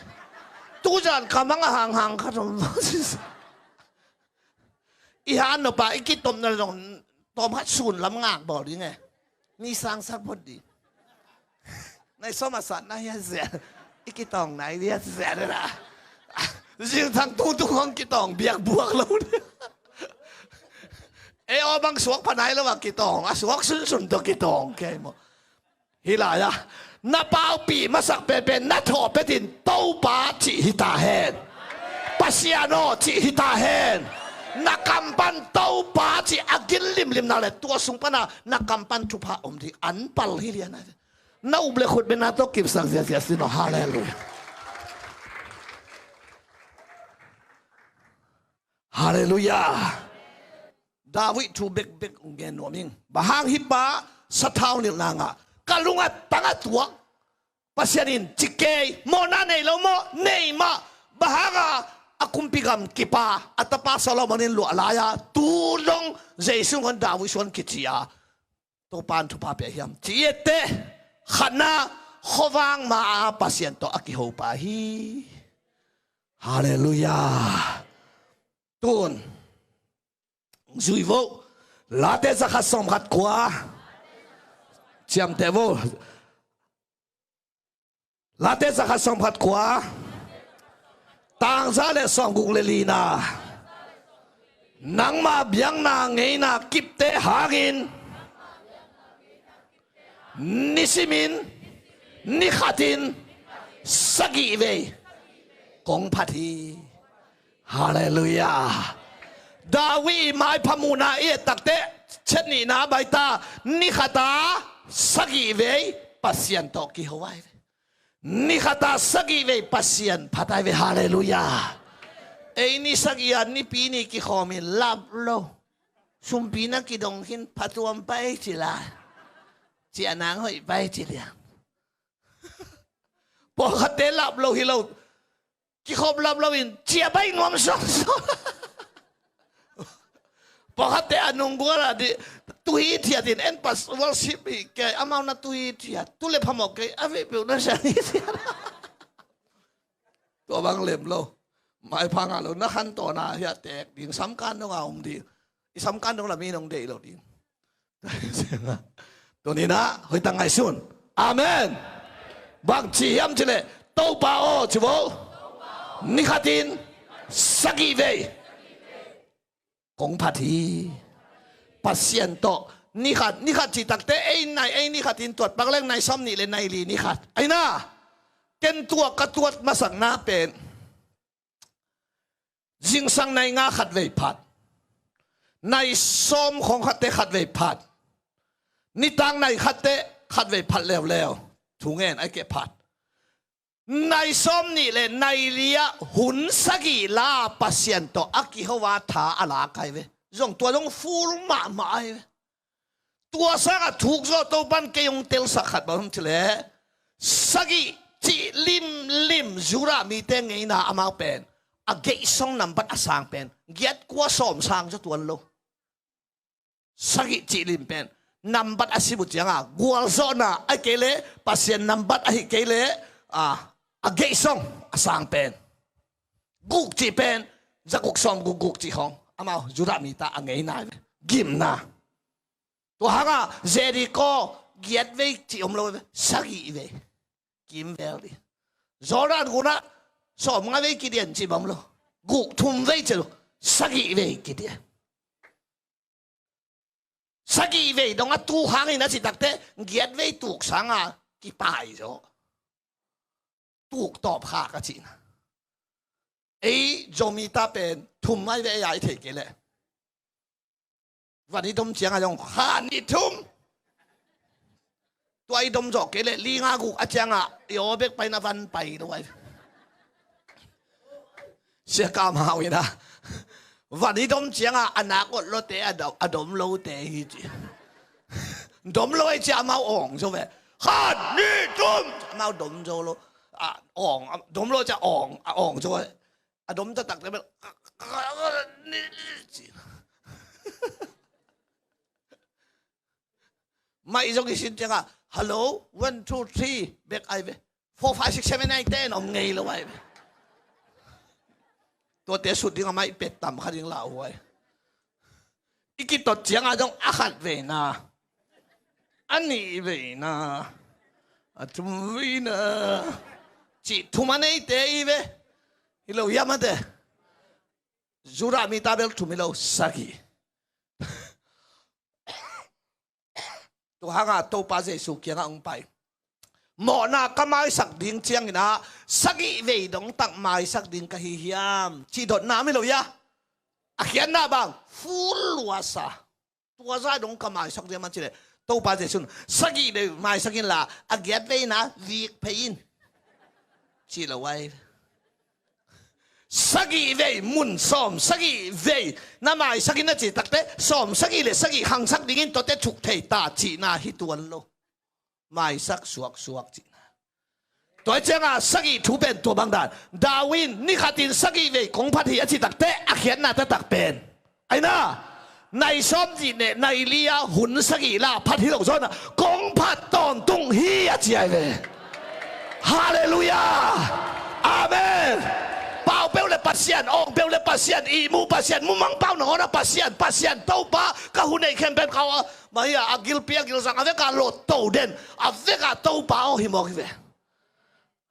Tuzan ka mang a hanghang khat om. I han nop a i kitopna zong tawm khat sun lam ngak bawl ding e. Ni sang sat phot ding. Nai sawm a sat nai a zia. I kitawng nai dia zia de la. Zing thang tung tung hong kitawng biak buak lo dia. Ei aw bang suak pha nai lo a kitawng a suak sunsun tawh kitawng kei maw? Hi lai a na paupih masak penpen na thawh petin Topa cih hi ta hen. Pasian aw cih hi ta hen. Na kam pan Topa cih a gil limlim nak le tua sung pana na kam pan thupha om ding anpal hi lian a. Na up le khut bena tawh kipsak ziazia sin aw. Halleluiah. Halleluiah. David thu bekbek ung gen nuam ing. Bang hang hi pa sathau nilh nangah ka lung a tang a tuak. Pasian in ci kei mawhna nei lo maw nei mah. Bang hanga a kumpi gam kipa a tapa Solomon in luah lai-a tu dong Jesu ngon David suan kici a Topan thupha pia hiam ci ette. Khatna khuavang ma a Pasian tawh a kihopa hi. Halleluiah. Tun zui vo. Late zakhat sawmkhat kua. Ciamteh vo. Late zakhat sawmkhat kua. Tangza le sawmguk le lina. Nangma biakna ngeina kipte hangin nisimin nikhatin sagih vei kong phat hi. Halleluiah. David i maipha muhna i et takteh chet nihna baita nikhata sagih vei Pasian tawh kiho ai ve. Nikhata sagih vei Pasian phat ai ve. Halleluiah. Ei ni sagih a nipi ni kikhawmin lap lo. Sumpi na kidong khin phatuam pai ci la. Ciahnang hoih pai ci liang. Pawlkhatte lap lo hi lo. Kikhop lap loin cia baih nuam suaksuak. Pawlkhatte a nunggual ah dih tuhi thiatin en pas worship hi kei amau na tuhi thiat tu le phamawh kei a vehpeuh na siang hi thiat. Tua bang lem lo. Maipha ngah lo, na khantawn a hiah tek ding, samkan dong a om ding. I samkan dong la mi nong deih lo ding. Tuni-in ah hoih tak ngaihsun. Amen. Bang ci hiam cih leh, Topa aw ci vo, ni khatin sagih vei kong phat hi. Pasian tawh ni khat, ni khat cih takteh ei nai, ei ni khatin tuat pak leng nai sawmnih le nai li ni khat. Ahi na, ken tua ka tuat masakna pen zingsang nai nga khat vei phat, nai sawm khawng khat teh khat vei phat, nitak nai khat teh khat vei phat leuleu. Thu ngen, ahih keh phat. Nai sawmnih le nai li ah hun sagih la Pasian tawh a kiho a tha a lak ahi ve. Zong tua zong full mahmah ahi ve. Tua sangah thuk zawh Topa'n kei hong telsak khat bang hiam cih leh, sagih cih limlim Judah mite ngeina amau pen, a geih song nambat a sang pen giat kua sawm sang zaw tuan lo. Sagih cih lim pen nambat a sim uh ciangah gualzawhna, ahih kei leh Pasian nambat, ahih kei leh a, a geih song a sang pen, guk cih pen za guk sawm guk, guk cih khawng amau Judah mite a ngeina, gimna. Tua hangah Jericho giat vei cih om lo, sagih vei. Kimvel dih. Jordan gunah sawmnga vei kidian cih bang om lo. Guk, thum vei cih lo. Sagih vei kidian. Sagih vei dong a tuk hangin a cih takteh giat vei tuk sangah kipai zaw. Tuk tawp khak a cihna. Ei Zomite pen thum ahi ve, ei a i theih kei leh. Van i dom ciangah zong kha nih thum. Tua i dom zawh kei leh li nga guk a ciangah i aw bek pai na van pai lo ahi. Sia Kam Hau in ah, van i dom ciangah a nak awt lote, a dom, a dom lote hi ci. Dom lo ahi ciah amau awng zaw ve. Kha nih thum. Amau dom zo lo. A, awng, a, dom lo ciah awng, a, awng zaw ve. A dom taktak te bel, mai zong i sin ciangah, hello, one, two, three, bek ahi ve. Four, five, six, seven, eight, ten om ngei lo ahi ve. Tuate sut dingah mai pet tam kha ding lauhuai. I kitot ciangah zong a khat veina, a nih veina, a thum veina, cih thum a neite i ve. Hi lo hiam a te? Judah mite bel thum hi lo, sagih. Tua hangah Topa Jesu kiangah hong pai. Mawhna ka maisak ding ciangin ah sagih vei dong tak maisak ding ka hi hiam? Cih dotna om hi lo hia? A khiatna bang? Full luasa. Tua zah dong ka maisak ding hiam a cih leh, Topa Jesu'n sagih vei maisak inla a giat veina vik phei in, ci lo ahi. Sagih vei mun sawm sagih vei na maisak in a cih takteh, sawm sagih le sagih khangsak dingin tuate thuk thei ta cihna hi tuan lo. Maisak suaksuak cihna. Tua hi ciangah sagih thu pen tua bang dan. David in ni khatin sagih vei kong phat hi a cih takteh a khiatna taktak pen, ahi na, nai sawmnih le nai li a hun sagih la phat hi lo zaw-in ah kong phat tawntung hi a ci ahi ve. Halleluiah. Amen. Pau peuh le Pasian, awng peuh le Pasian, ihmu Pasian, mumang pau nangawn ah Pasian, Pasian Topa, ka hun neih khempeuh ka aw, mah hi a, a gilpi a gilzang, a vekah lotto den, a vekah Topa aw hi mawk hi ve.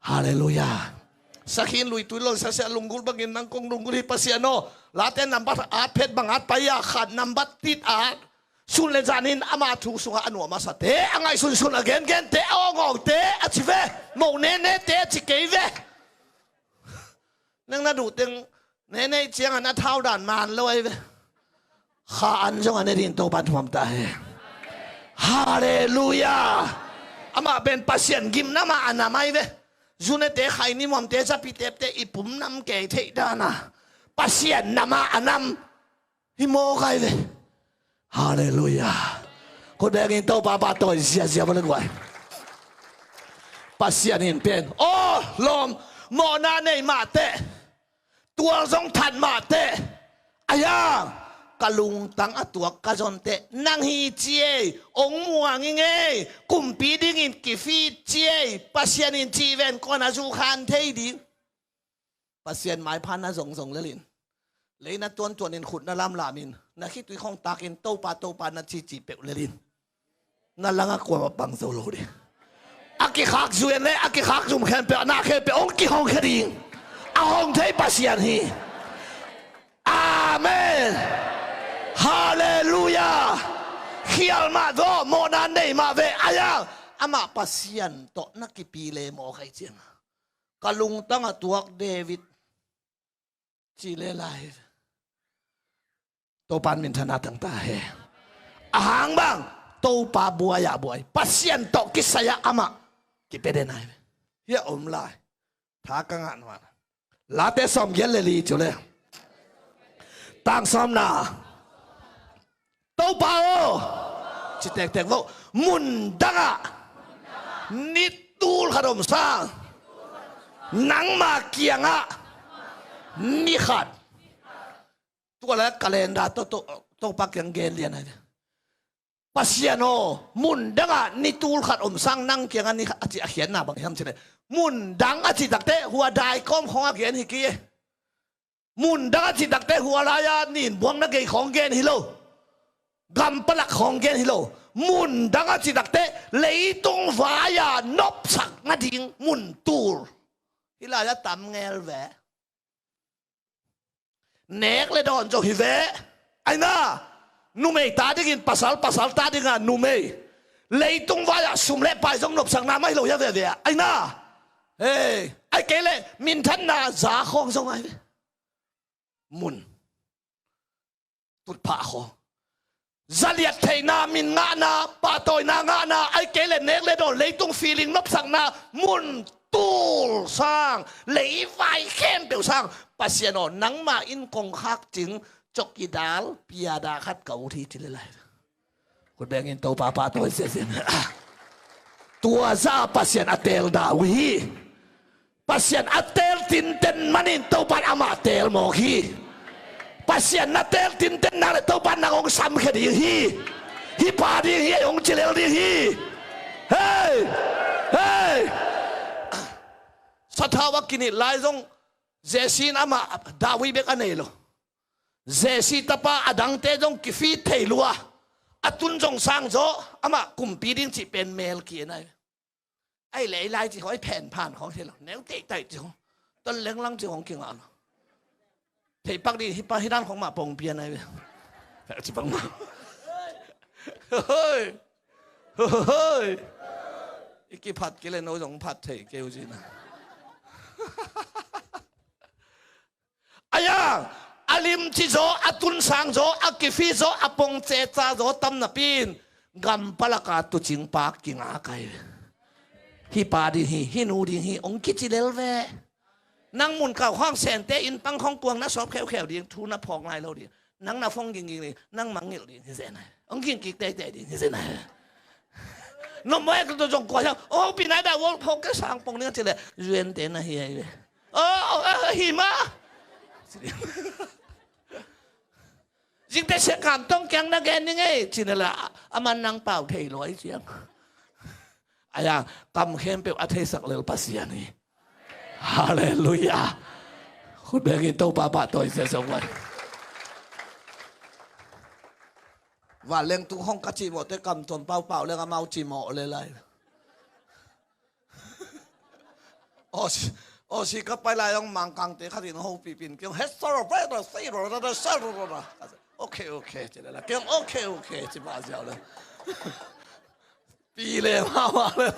Halleluiah. Sakhi in luitui lonsak sia, lunggulh bangin nang kong lunggulh hi Pasian aw. Late nambat at phet bang at pai a, khat nambat tit at. Sun le zanin ama thu sungah a nuam a sate, a ngaihsunsun, a gengente, a awngawngte a ci ve. Mo nenete a ci kei ve. Nang na duh teng nene ih ciangah na thau dan man lo ahi ve. Kha an zong a ne dingin Topa'n thuam ta hen. Halleluiah. Amah pen Pasian gimna mah a nam ahi ve. Zunete, khaini muamte, zapi tepte i pum nam kei theih dan a Pasian nam a a nam hi mawk ahi ve. Halleluiah. Khut bengin Topa pahtawi ziazia vo le guai. Pasian in pen, aw lawm, mawhna nei mahteh, tual zong that mahteh, a hiang, ka lungtang a tuak ka zonteh nang hi ci ei, hong muang ing ei, kumpi dingin kifit ci ei, Pasian in cih ven kawna zukhan thei ding. Pasian maipha na zongzong lelin, lei na tuantuanin, khut na lamlamin, na khitui khawng takin, Topa, Topa na cici peuh lelin, na langah kuamah pang zo lo ding. A kikhak zuan le a kikhak zum khempeuh, na khempeuh hong kihong khia ding. A hong thei Pasian hi. Amen. Halleluiah. Khial mah zaw, mawhna nei mah ve. Ai-a, amah Pasian tawh na kipi le mawk ahih ciangin, ka lungtang a tuak David ci le lai. Topa in minthanna tang ta hen. A hang bang, Topa buai-ah buai, Pasian tawh kisai-ah amah kipia den ai ve. Hiah om lai. Tha ka ngah nuam. Late sawmgiat le li cu le, tang sawmna. Topa aw, ci tektek vo. Mundangah ni tul khat om sang, nangma kiangah ni khat. Tua le calendar tawh, tawh, Topa kiang gen lian ai ve. Pasian aw, mundangah ni tul khat om sang nang kiangah ni khat, a ci a khiatna bang hiam ci le, mundang a cih takteh hua daikawm khawng a gen hi kei e. Mundang a cih takteh hua lai-a ninbuang na gei khawng gen hi lo. Gam palak khawng gen hi lo. Mundang a cih takteh leitung vai-a nopsak nading mun tul. Hih lai-ah tam ngel ve. Nek le dawn zong hi ve. Ai na, numei ta dingin pasal, pasal ta dingah numei. Leitung vai-ah sum le pai zong nopsakna mah hi lo hia veve ah. Ai na. Hei, ai kei le minthanna za khawng zong ai ve. Mun tutphah khawng. Zaliat theihna, min ngahna, pahtawina ngahna, ai kei le nek le dawn, leitung feeling nopsakna, mun tul sang, leivai khempeuh sang, Pasian aw, nangma in kongkhak cing, cokidal, piada khat ka ut hi ci le lai. Khut bengin Topa pahtawi siasia. Tua zah Pasian a teel dah uh hi. Pasian a teel tinten manin Topa in amah teel mawk hi. Pasian na teel tinten nak le Topa in nang hong samkhia ding hi. Hih pa ding hi, hong ci lel ding hi. Hei! Hei! Sathau a kinih lai zong Jesse in amah David bek a nei lo. Jesse tapa a dangte zong kifit thei lua. A tun zong sang zaw, amah kumpi ding cih pen mel ki-en ai. Ai le ei lai cih khawng, ei phen phan khawng thei lo. Neu teihtaih cih khawng, ton lenglang cih khawng kingah lo. Thei pak dih, hih pa hih dan khawng mah pong pian ai ve. Ci bang mah. Hoi. Hoi. I kiphat kei le no zong phat thei kei uh cihna. Ai-a, a limci zaw, a tunsang zaw, a kifi zaw, a pongce ca zaw tam napi in gam palaka tuucing pa kingak ai. Hih pa ding hi, hih nu ding hi, hong kici lel ve. Nang mun kau khawng sente inn pang khawng kuang na sawp kheukheu ding, thu na phawk ngai lo ding. Nang na phong gingging ding, nang mangngilh ding hi zen ai. Hong ging kik teitei ding hi zen ai. Nomoi a ka tu zong kua hiam, oh, pi nai da wol phawk ke sang pong ding a ci le, zuente na hi ai ve. Oh, oh, hi ma. Zingte sia kam tong kiang na gen ning ei, ci na la, a man nang pau thei lo ai ciang. Ai-a, kam khempeuh a theisak lel Pasian hi. Halleluiah. Khut bengin Topa pahtawi sia song vai. Vanleng tu hong ka cimawh te kam tuam paupau leng amau cimawh le lai. Aw si, aw si ka pai lai hong Mangkangte khat in hopih pin kiong, "Hei, soro, pai, ro, sei, ro, ro, ro, sei, ro, ro, ro." Okay, okay, ci le la. Kiong, "Okay, okay," ci mah ziau le. Pi le mah mah le.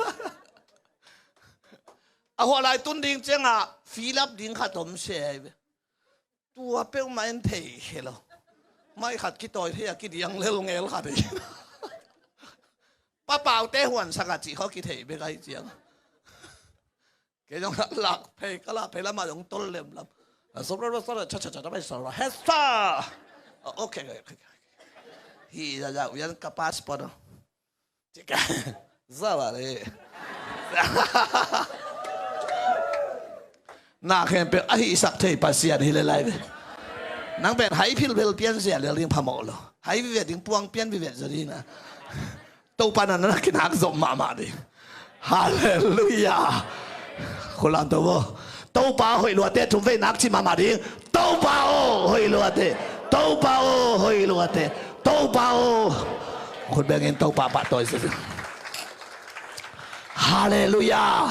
A hua lai tun ding ciangah, filap ding khat om se ai ve. Tua peuhmah in thei khe lo. Mai khat kitawi thei a kidiang lel ngel khat hi. Papaute huansak a cih khaw kithei bek ahi ciang. Kei zong lak phei, ka lak phei lamah zong tol lemlam. A sop ra ra sa ra cha cha cha cha bai sa ra. Hesa! Okay, okay, okay. Hi za za uyan ka passport. Cika. Zawa le. Na khempeuh a hihsak thei Pasian hi le lai ve. Nang pen hai philphel pian zia lel ding phamawh lo. Hai vivet ding puang pian vivet zaw ding a. Topa na na kinak zom mahmah ding. Halleluiah. Khulam to bo. Topa hoih luate thum vei nak ci mahmah ding. Topa aw hoih luate. Topa aw hoih luate. Topa aw. Khut bengin Topa pahtawi sese. Halleluiah.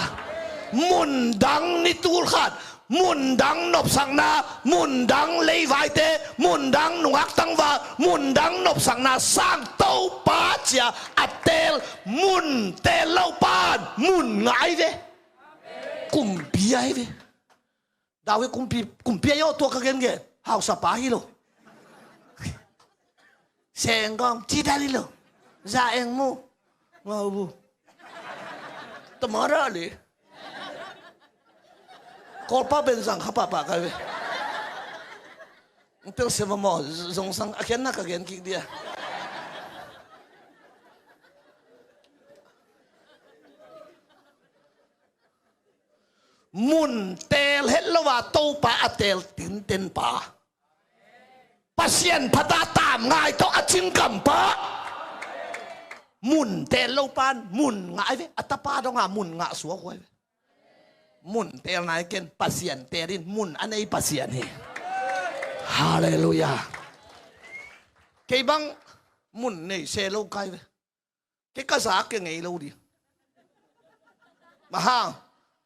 Mundang ni tulkhat, mundang nopsakna, mundang leivaite, mundang nungak tangval, mundang nopsakna sang Topa cia a teel, mun teel lo pan mun ngah ahi ve. Kumpi ahi ve. David kumpi, kumpi ahi aw, tua ka gengen. Hausapa hi lo. Sengkawng, ci dan hi lo. Za eng mu. Ngau bu. Tamara le. Kolpa benzang khapapa kai ve. Tel se mamaw, zong sang, a khian na ka gen kik dia. Mun teel het lo a Topa a teel tinten pa. Pasian phata tam ngai tawh a cingkam pa. Mun teel lo pan mun ngah ahi ve. A tapa donga mun ngah suak huai ve. Mun teel nai ken Pasian teel in mun a nei Pasian hi. Halleluiah. Kei bang mun nei se lo kai ve. Kei ka za ke ngei lo di. Maha,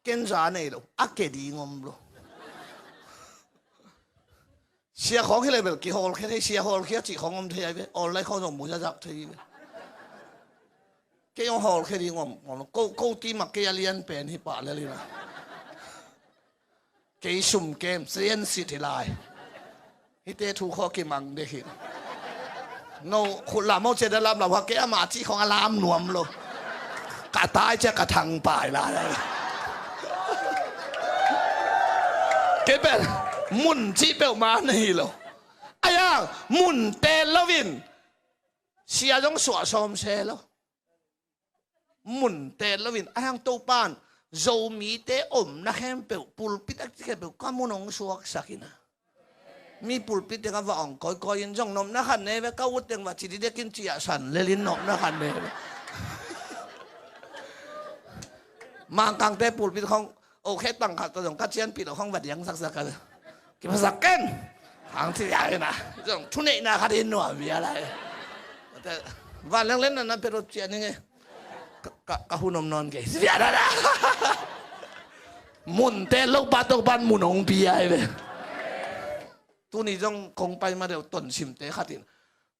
ken za nei lo. A ke ding om lo. Sia khawng hi le bel kihawlkhia thei, sia hawlkhia cih khawng om thei ai ve. Online khawng zong mu zazak thei ve. Kei zong hawlkhia ding om, om lo. Ko, ko ti mak kei a lian pen hi pah lel ina. Kei sum kem, sian sit hi lai. Hite thu khaw kimang dek hi. No, khut lam ho cia da lam lau ha, kei ama cih khong a lam nuam lo. Ka tai cia ka thang pai lai. Kei pen, mun cih peuh ma na hi lo. Aya, mun teel lo in, sia zong suah sawm se lo. Mun teel lo in, a hang Topan, Zomite omna khempeuh, pulpit a khempeuh, ka mun hong suaksak ina. Mi pulpit teng a va ong kawikawi in zong nopna khat ne ve, ka ut teng va ci didek in ciahsan lel in nopna khat ne ve. Mangkangte pulpit khong, o khe tang khat ta zong, ka cianpih lo khong va diang saksak ka. Kiphasak ken. Hang ci ya ina. Zong thuneihna khat in nuam bia lai. Van leng len na na pe rot cian ing e. Ka, ka, ka hun om nawn kei. Sia da da. Mun teel lo pa Topan mun hong pia hi ve. Tuni zong kong pai ma deuh Tonsimte khat in.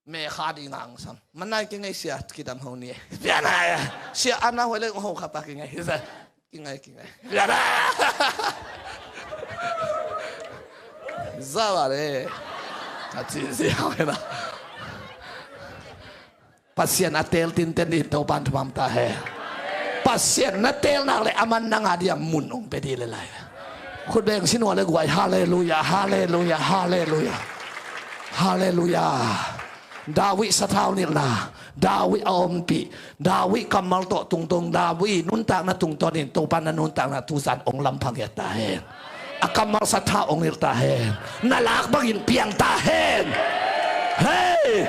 Me kha ding angsam. Manai kingei sia kidam ho ni. Sia nai. Sia ana hoi le ho kha pa kingei. Sia. Kingai, kingai. Sia nai. Za ba le. Ka ci sia hoi na. Pasian a teel tinten ding Topan thupam ta hen. Pasian na teel nak le aman nang a dia mun hong pe ding le lai. Khut beng sin hua le guai. Halleluiah, halleluiah, halleluiah. Halleluiah. David sathau nilhna, David a ompih, David kammal tawh tungtawn, David nuntakna tungtawnin Topan na nuntakna tuzan hong lamphang hiat ta hen. A kammal sathau hong nilh ta hen. Na lak bangin piang ta hen. Hei!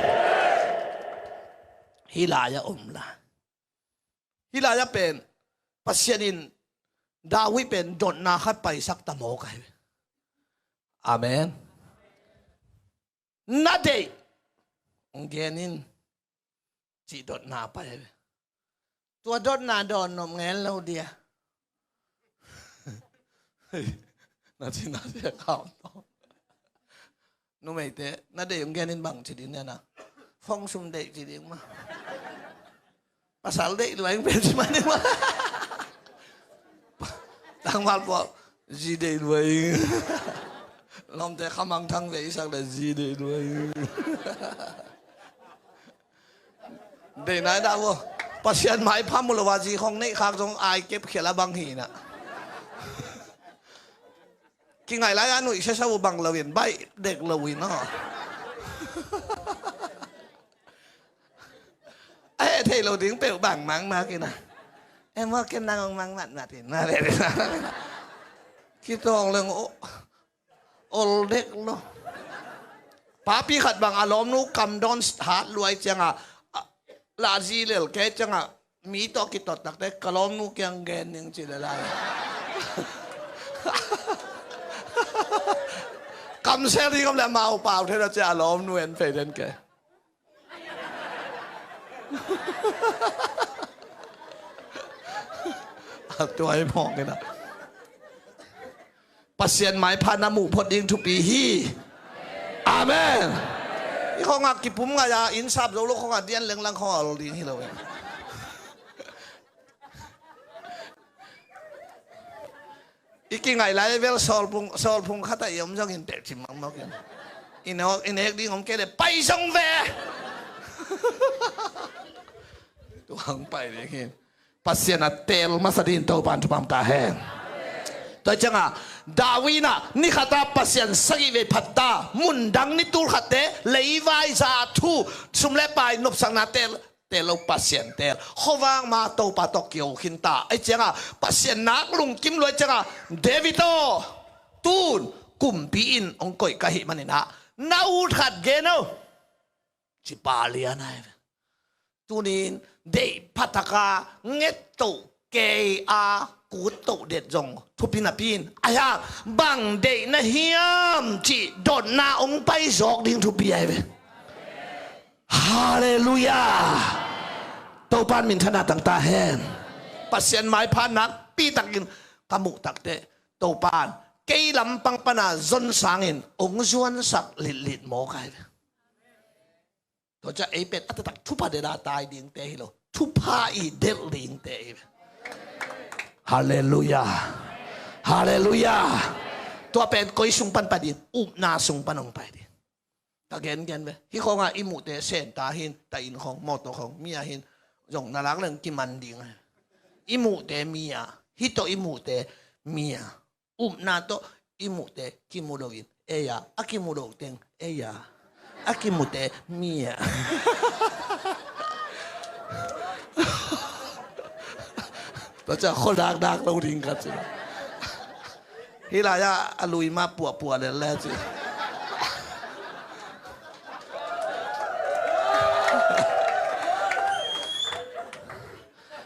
Hih lai-ah om lai. Hih lai-ah pen Pasian in David pen dotna khat paisak ta mawk ahi ve. Amen. Na deih hong gen in cih dotna pai ahi ve. Tua dotna dawn nop ngen lo dia. Na ci na sia kau. Numeite, na deih hong gen in bang ci ding nia na. Fong sum deih ci ding ma. Pasal deih luai hong pen ci ma ding ma. Tangval pua, zi deih luai. Lawmte khamang thang vei sak le zi deih luai. Deih nai dah vo. Pasian mai pham uh lo a zi khong neih khak zong ai kep khial a bang hi na. Kingai lai a nuih siasa uh bang lo in baih dek lo in aw. A heh thei lo ding peuh bang mangmak in a. Em aw ken nang hong mangmatmat in. Kitawng leng aw. Ol dek lo. Papi khat bang a lawmnu kamdawn hat luai cianga, a, la zi lel kei cianga, mi tawh kitot takte ka lawmnu kiang gen ning ci le lai. Kamsel ding om le amau pau thei na cia a lawm nu en pei den ke. A tuai mawng ina. Pasian maipha na muh phot ding thupi hi. Amen. I khawngah kipum ngai a inn sap zo lo khawngah dian lenglang khawngah ol ding hi lo. I kingaih lai vel sawlphung, sawlphung khatah i om zongin peuh cim mangmawk in. I nek, i nek ding om kei le pai zong ve. Tuang pai ding hi. Pasian a teel masa dingin Topan thupha ta hen. Tua ciangah David in ah ni khatah Pasian sagih vei phat ta, mundang ni tul khatte leivai za thu sum le pai nopsakna teel, teel lo Pasian teel. Khuavak ma Topa tawh kio khin ta. Ahi ciangah Pasian nak lungkim luai ciangah David aw, tun kumpi in hong koih ka hih manin ah na ut khat gen o. Ci pa lian ai ve. Tunin deih phataka nget toh kei a kut toh det zong thupi napi in, ahi a bang deih na hiam cih dotna hong pai zawk ding thupi ai ve. Halleluiah. Topan minthanna tang ta hen. Pasian maipha nakpi takin ka muh takte Topan kei lampang pana zon sangin hong zuansak litlit mawk ai ve. Tua ciah ei pen a taktak thupha deda tai dingte hi lo, thupha i delh dingte hi. Halleluiah. Halleluiah. Tua pen koi sung pan pai ding? Upna sung pan hong pai ding. Ka gengen ve, hih khawngah i muhte senta hin, ta inn khawng, mawtaw khawng, mi a hin zong na lak leng kiman ding. I muhte mi a, hih tawh i muhte mi a, upna tawh i muhte kimu loin ei a, a kimu lo teng ei a, a kimute mi a. Tua ciah khuadak dak lo ding ka ci. Hih lai-ah a lui mah puahpuah lel le ci.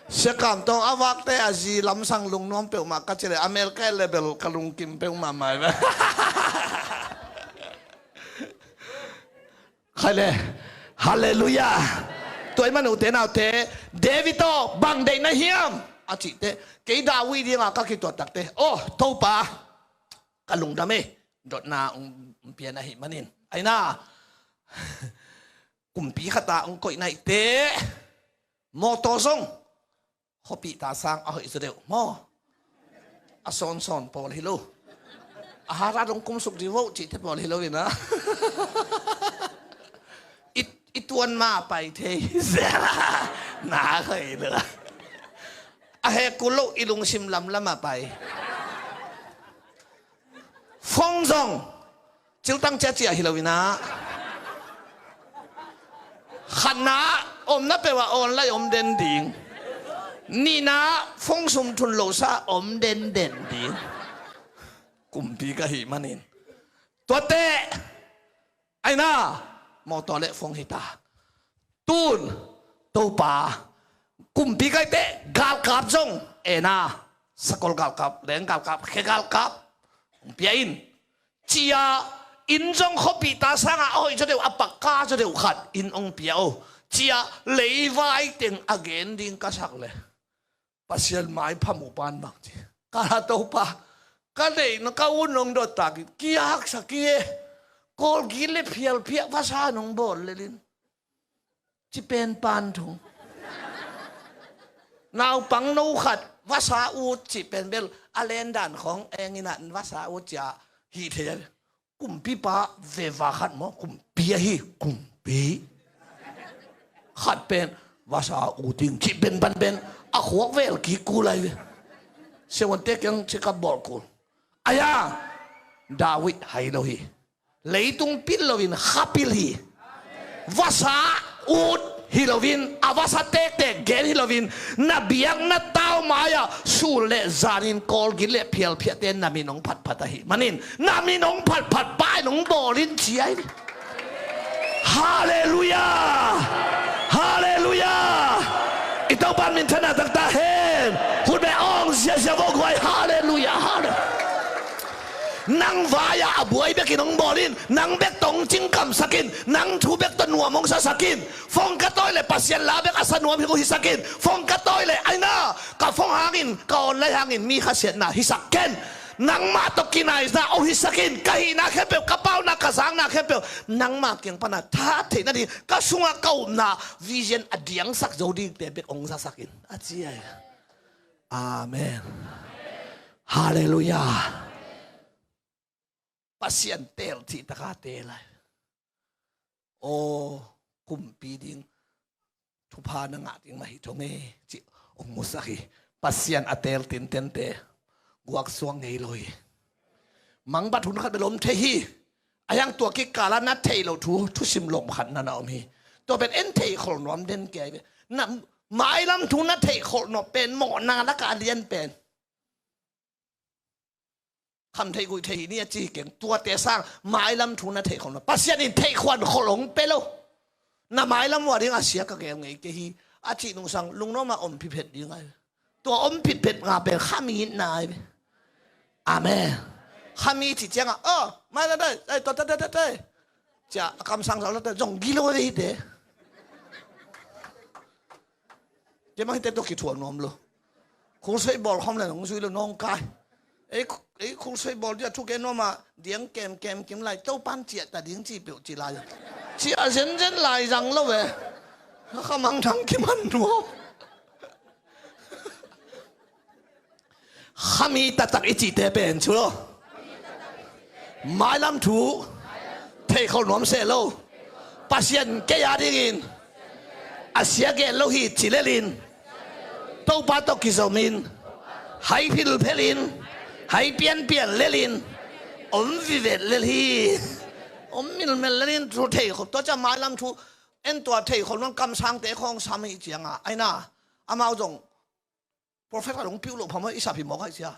Siakam tawng a vakte a zi lamsang lungnuam peuhmah ka ci le a mel ka et le bel ka lungkim peuhmah mai ve. Khai le. Halleluiah. Tua i man ute naute, David aw, bang deih na hiam a cihte, kei David dinga ka kituat takte, aw Topa, ka lungdam e, dotna hong pia na hih manin. Aina, kumpi khata hong koih naihte, mawtaw zong khuapihta sang a hoih zaw deuh maw? A sawnsawn pawl hi lo. A hara dong kumsuk di voh cihte pawl hi lo ina. I, i tuan ma pai thei. Na hoih lo. A hekul lo i lungsim lamlam a pai. Fong zong ciltang ciacia hi lo ina. Khatna, omna peuh ah online om den ding. Nihna, fong sum thun losa om den den ding. Kumpi ka hih manin tuate aina mawtaw le fong hita. Tun Topa, kumpi kaite galkap zong ena, sakol galkap, leng galkap, khe galkap hong pia in. Cia inn zong khuapihta sanga a hoih zaw deuh, a pakka zaw deuh khat inn hong pia o. Cia leivai teng a gen ding ka sak le Pasian maipha muh pan bang ci. Ka la Topa, ka deihna ka ut nong dot takin kihaksa ki e. Kawlgit le phialphiah vasa nong bawl lelin ci pen pan thung. Naupang no khat vasa ut cih pen bel a lendan khawng engin ah vasa ut cia hih thei a. Kumpipa veva khat maw, kumpi ahi, kumpi khat pen vasa ut ding cih pen pan pen a khuak vel kik kul ai ve. Siavuante kiang cikap bawl kul. Aia, David hai lo hi. Leitung pil loin kha pil hi. Vasa ut hi loin, a vasa tektek gen hi loin, na biakna tau mai-ah sun le zanin kawlgin le phialphiahte na min hong phatphat ahi manin, na min hong phatphat pai nong bawl in ci ahi. Halleluiah. Halleluiah. I Topa minthanna taktak hen. Hun be awng ziazia vawguai. Halleluiah. Halleluiah. Nang vai-ah a buai bekin hong bawl in, nang bek tawh hong cingkamsak in, nang thu bek tawh nuam hong sasak in. Phone ka tawi leh Pasian la bek a sa nuam hi uh hisak in. Phone ka tawi leh aina, ka phone hangin, ka online hangin mi khasiatna hisak ken. Nangmah tawh kinaina hong hisak in. Ka hihna khempeuh, ka pauna, ka zakna khempeuh nangmah kiang pana tha theih nading, ka sungah ka upna vision a diangsak zo dingte bek hong sasak in, a ci ai. Amen. Halleluiah. Pasian teel cih taka teel ai. Aw, kumpi ding thupha na ngah ding mah hi thong e, cih hong musak hi. Pasian a teel tintente guaksuak ngei lo hi. Mangbat hun khat bel om thei hi. A hiang tua kikal ah na theih loh thu, thusim lawm khat na na om hi. Tua pen en theih kholh nuam den kei ve. Na mailam thu na theih kholh nuam pen mawhna lakah a lian pen. Kham theih guih theih hi ni a ci hi keng, tuate sang mailam thu na theih kholh nuam. Pasian in theih khuan kholh hong pe lo. Na mailam uh a ding a sia ka gel ngei kei hi, a cih nungsang lungnuam ah om phiphet ding ai. Tua om phiphet nga pen khami itna ai ve. Amen. Khami cih ciangah, oh, mai la dai, ai, tua, tai, tai, tai, tai. Cia, a kamsang sa la dai, zong gilo ve hi te. Cia mang hi te tua kithuah nuam lo. Khulsoi bawl khawm le nong zui lo nong kai. Ei, ei khulsoi bawl dia thu ke nuam a diang kem kem kim lai, Topan ciah ta ding ci peuh ci lai. Ciah zenzen lai zang lo ve. Kha mangthang kiman nuam. Khami taktak i cihte pen cu lo. Mailam thu theih kholh nuam seh lo. Pasian kei a dingin a sia gel lo hi ci lelin, Topa tawh kizomin, hai philphel in, hai pianpian lelin, om vivet lel hi. Om milmel lelin thu theih kholh, tua cia mailam thu en tua theih kholh nuam kamsangte khawng sam hi cianga aina, amau zong profet khat hong piuh loh phamawh i sap hi mawk hai cia.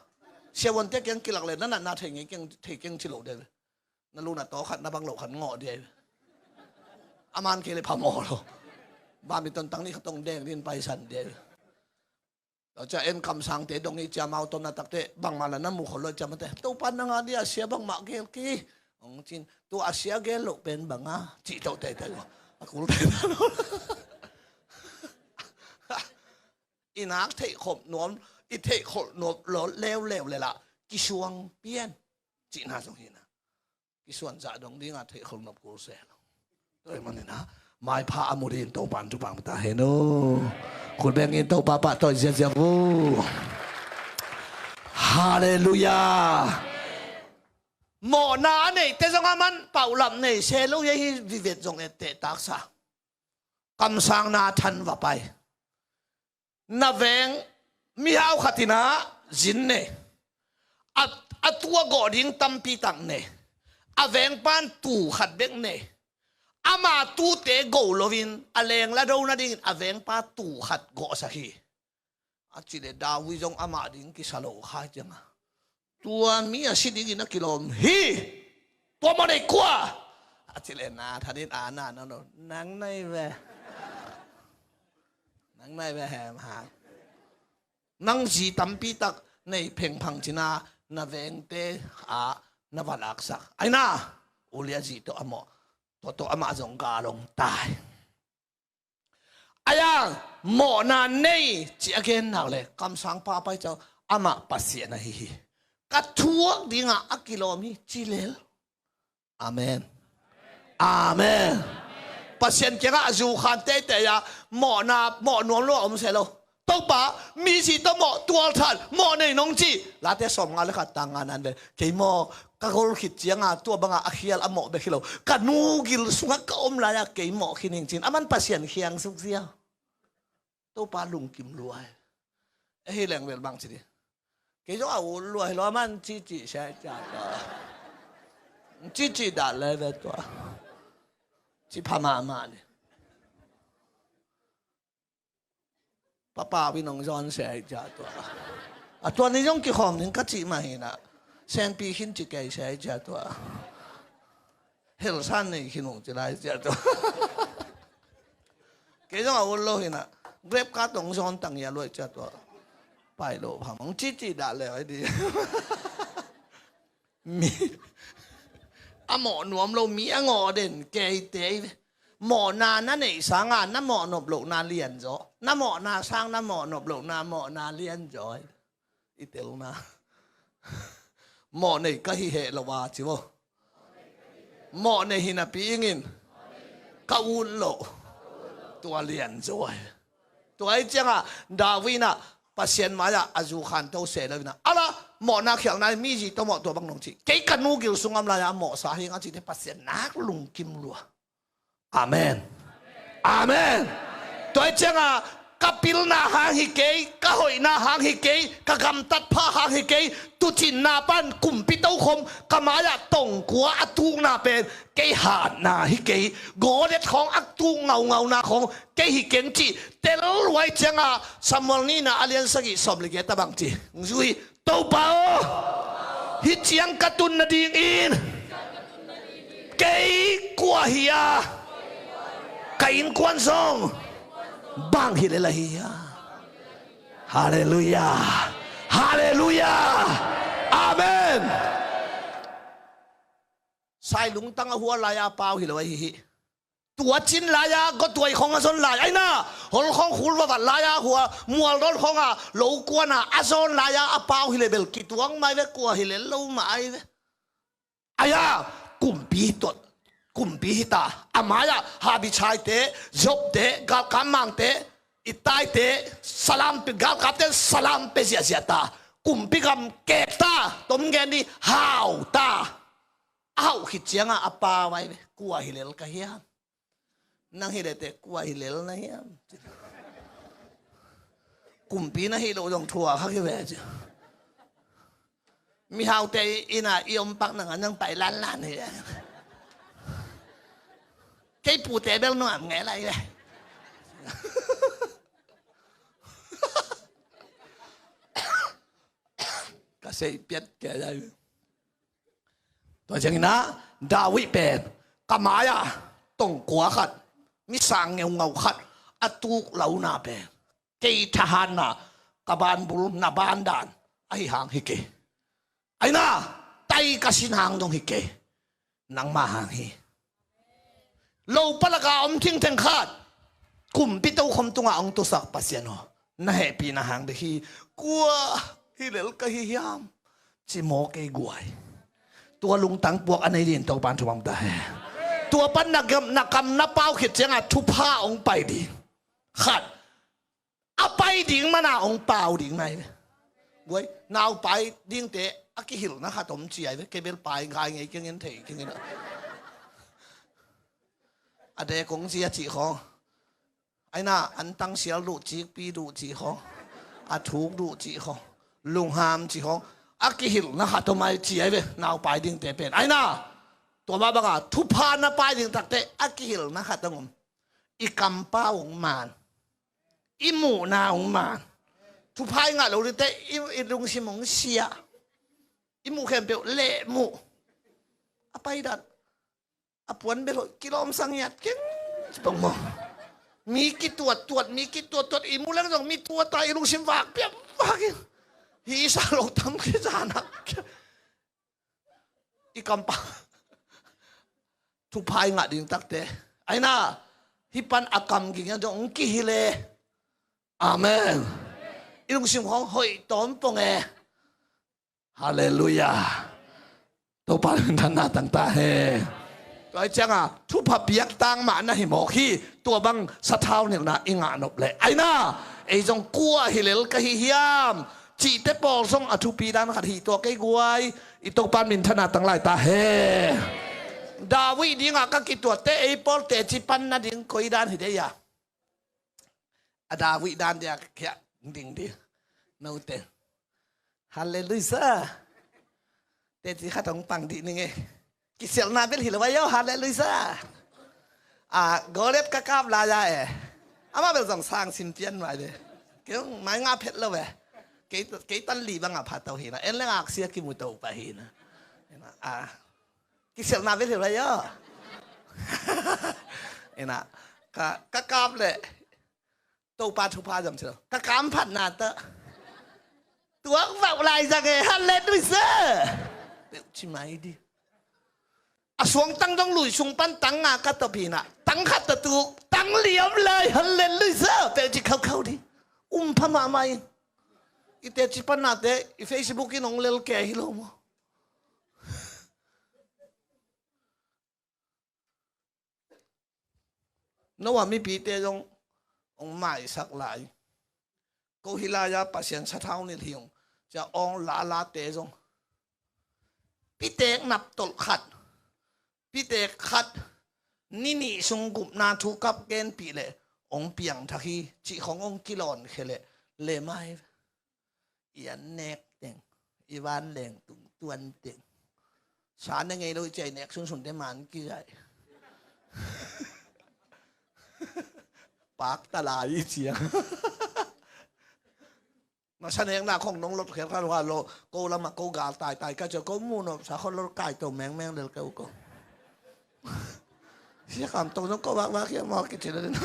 Siavuante kiang kilak le na natna thei ngei keng, thei keng ci lo de. Na lu na taw khat na bang loh khat ngawh de. A man kei le phamawh lo. Badminton tang nih khat tong deng din paisan de. Tua cia en kamsangte dong i cia mau tawn na takte bangmah la na mu khol lo cia mate. Topa na ngah dia sia bangmah gel kei. Hong cin, tua a sia gel loh pen banga cih toh tei tei lo. A kul tei tei lo. I nak theih khop nuam, i theih kholh nuam lo leuleu le lah kisuang pian cihna zong hi na. Kisuan zah dong dinga theih kholh nuam kul se lo. Tua hi manin ah maipha a mu dingin Topan thupha pia ta hen aw. Khut bengin Topa pahtawi ziazia vu. Halleluiah. Mawhna a neihte zong a man paulap nei se lo hi, vivet zong etteh taksa. Kamsangna than va pai. Na veng mihau khat in ah zin nei. A, a tu a gawh ding tampi tak nei. A vengpan tuu khat bek nei. Ama tuute go loin a leng la do nadingin a vengpa tuu khat gawhsak hi. A cih leh David zong amah ding kisa lo kha cianga. Tua mi a si dingin a kilawm hi. Tua mawh nei kua? A cih leh Nathan in a na na lo. Nang nei ve. Nang nei ve hem hang. Nang zi tampi tak nei phengphang cina na vengte ah na va laksak. Aina, Ulia zi tawh a mawh. Tua tawh amah zong gal hong tai. A yang mawhna nei ci a gen nak le kamsang pa pai cau amah Pasian ahi hi. Ka thuak dingah a kilawm hi ci lel. Amen. Amen. Pasian kiangah a zukhan teitei a mawhna mawh nuam lo a om se lo. Topa, mi zi tawh mawh tualthan mawh nei nong ci. Late sawm nga le khat tang nga nan ve. Kei maw ka gol khit cianga tua banga a khial a mawh bek hi lo. Ka nu gil sungah ka om lai-a kei mawh khin ing cin. A man Pasian khiang suk zia. Topa lungkim luai. E hi leng vel bang ci di. Kei zong a ut luai lo a man cici sia cia tua. Cici dah le ve tua. Ci pha mahmah ni. Papa wi nong zawn se ai cia tua. A tua ni zong kikhawm ning ka cih mah hi na. Sengpi khin ci kei se ai cia tua. Helsan nei khin ung ci lai cia tua. Kei zong a ut lo hi na. Grep ka tong zawn tang ya luai cia tua. Pai lo phamang cici dah le ai di. Mi a mawh nuam lo, mi a ngawh den keite hi ve. Mawhna na neih sanga na mawh nop lohna lianzaw, na mawhna sang na mawh nop lohna mawhna lianzaw hi. I telna mawh nei ka hi heh lo a ci vo. Mawh nei hi napi ingin ka ut loh, tua lianzaw hi. Tua hi cianga David inah Pasian mai-ah a zu khanto se lo inah, ala mawhna khialhna hi, mi zi tawh mawh tua bang nong ci. Kei ka nu gil sungam lai-a mawhsa hing a cite Pasian nak lungkim lua. Amen. Amen. Tua hi cianga ka pilna hang hi kei, ka hoihna hang hi kei, ka gamtat pha hang hi kei. Tuucinna pan kumpi tokhom ka mai-ah tongkua a tukna pen kei hatna hi kei. Goliat khawng a tuk ngaungauna khawng kei hi keng cih tel lua hi cianga Samuel nihna a lian sagih sawm le giat a bang ci? Hong zui. Topa aw, hih ciang ka tun nadingin kei kua hi a, ka innkuan zong bang hi lel ahi hiam? Halleluiah. Halleluiah. Amen. Sai lungtang a hua lai-a pau hi lo ahi hi. Tua cin lai-a gawtuai khawng a zon lai, aina hol khawng khul vavat lai-a hua mual dol khawng a lo kuana a zon lai-a a pau hi le bel kituak mai ve, kua hi lel lo mah ai ve. Aia kumpi hi tuat, kumpi hi ta. A mai-ah Habichaite, Zobte, galkap mangte, Ittaite, salam pe, galkapte salam pe ziahziah ta. Kumpi gam kek ta, tom gen ni, hau ta. A hauh khit cianga a pau ai ve, kua hi lel ka hiam? Nang hi lete kua hi lel na hiam? Kumpi na hi loh zong thuak hak hi ve ci. Mihaute ina i om pak nanga nang pai lanlan hi. Kei pute bel nuam ngei lai ve. Ka sei piat kei lai ve. Tua ciangin ah David pen ka mai-ah tongkua khat, mi sang ngeungau khat a tuk lohna pen kei thahatna, ka banbul na bandan ahi hang hi kei. Aina tai ka sin hang dong hi kei. Nangmah hang hi. Lo palaka om thingtheng khat kumpi tokhom tunga hong tusak Pasian aw, na hehpihna hang bek hi. Kua hi lel ka hi hiam? Ci maw kei guai. Tua lungtang puak a nei din Topan thupha ta hen. Tua pan na kam, na kam na pau khit cianga thupha hong pai ding. Khat, a pai ding mana hong pau ding mai ve. Guai, naupai dingte a kihilhna khat om ci ai ve, kei bel pai ngai ngei kengin thei kengin. A dek kong ci a cih khawng. Aina antang sial duh, cikpi duh cih khawng. A thuk duh cih khawng. Lungham cih khawng. A kihilhna khat om ai ci ai ve, naupai dingte pen. Aina tua mah banga thupha na pai ding takte a kihilhna khat hong om. I kampau hong man. I muhna hong man. Thupha i ngah lo dingte i, i lungsim hong sia. I muh khempeuh leh muh. A paidan a puan bel hoih kilawmsa ngiat keng. Cipong maw? Mi kituattuat, mi kituattuat i muh leng zong mi tuata i lungsim vak piam vak in. Hi sa lo tam kizan hak. I kampau thupha i ngah ding takte. Aina hih pan a kam ging a dong kihilh e. Amen. I lungsim khawng hoih tawm pong e. Halleluiah. Topa minthanna tang ta hen. Tua hi cianga thupha piak tang mah na hi mawk hi. Tua bang sathau nilhna i ngah nop leh aina ei zong kua hi lel ka hi hiam? Cihte pawl zong a thupi dan khat hi tua kei guai. I Topan minthanna tang lai ta hen. David dingah ka kituatte ei pawl teci pan nading koi dan hi dei a? A David dan dia khiah ding di. Note. Halleluiah. Teci khat hong pang dih ning e. Kisialhna bel hi lo a yo, halleluiah. A Goliat ka kap lai-a e. Amah bel zong sang sim pian mai ve. Kei mai ngah phet lo ve. Kei, kei tan li bangah pha to hi na. En leng aksia kimu to pah hi na. A kisialhna bel hi lo a yo. Ina ka, ka kap leh Topa thupha zong ci lo. Ka kamphatna tawh tuak vauh lai zang e, halleluiah. peuh ci mai di. A suangtang dong lui sung pan tang nga ka tawh pi na, tang khat tawh tuk, tang liam lai, halleluiah, peuh ci khaukhau di. Um pha mahmah in. I teci pan nate i Facebook in hong lel kei hi lo maw? Noah mipite zong hong maisak lai. Ko hih lai-a Pasian sathau nilh hi ung, cia awng lalate zong. Pitek naptolh khat, pitek khat, ni nih sung gupna thu kap genpih leh hong piangthak hi, cih khong hong kilawnkhia leh le mai. I an nek teng, i van leng tung tuan teng. Sa ne ngei lo i ciai nek sunsun te man kizaih. Pak ta lai i ciang. Masa nekna khong nong lot khial kha lo, ko lamah ko gal taitai ka cia ko mu nop sa khon lot kai to mengmeng lel keu ko. Sia kam tong zong ko vakvak hiam maw kici lo din.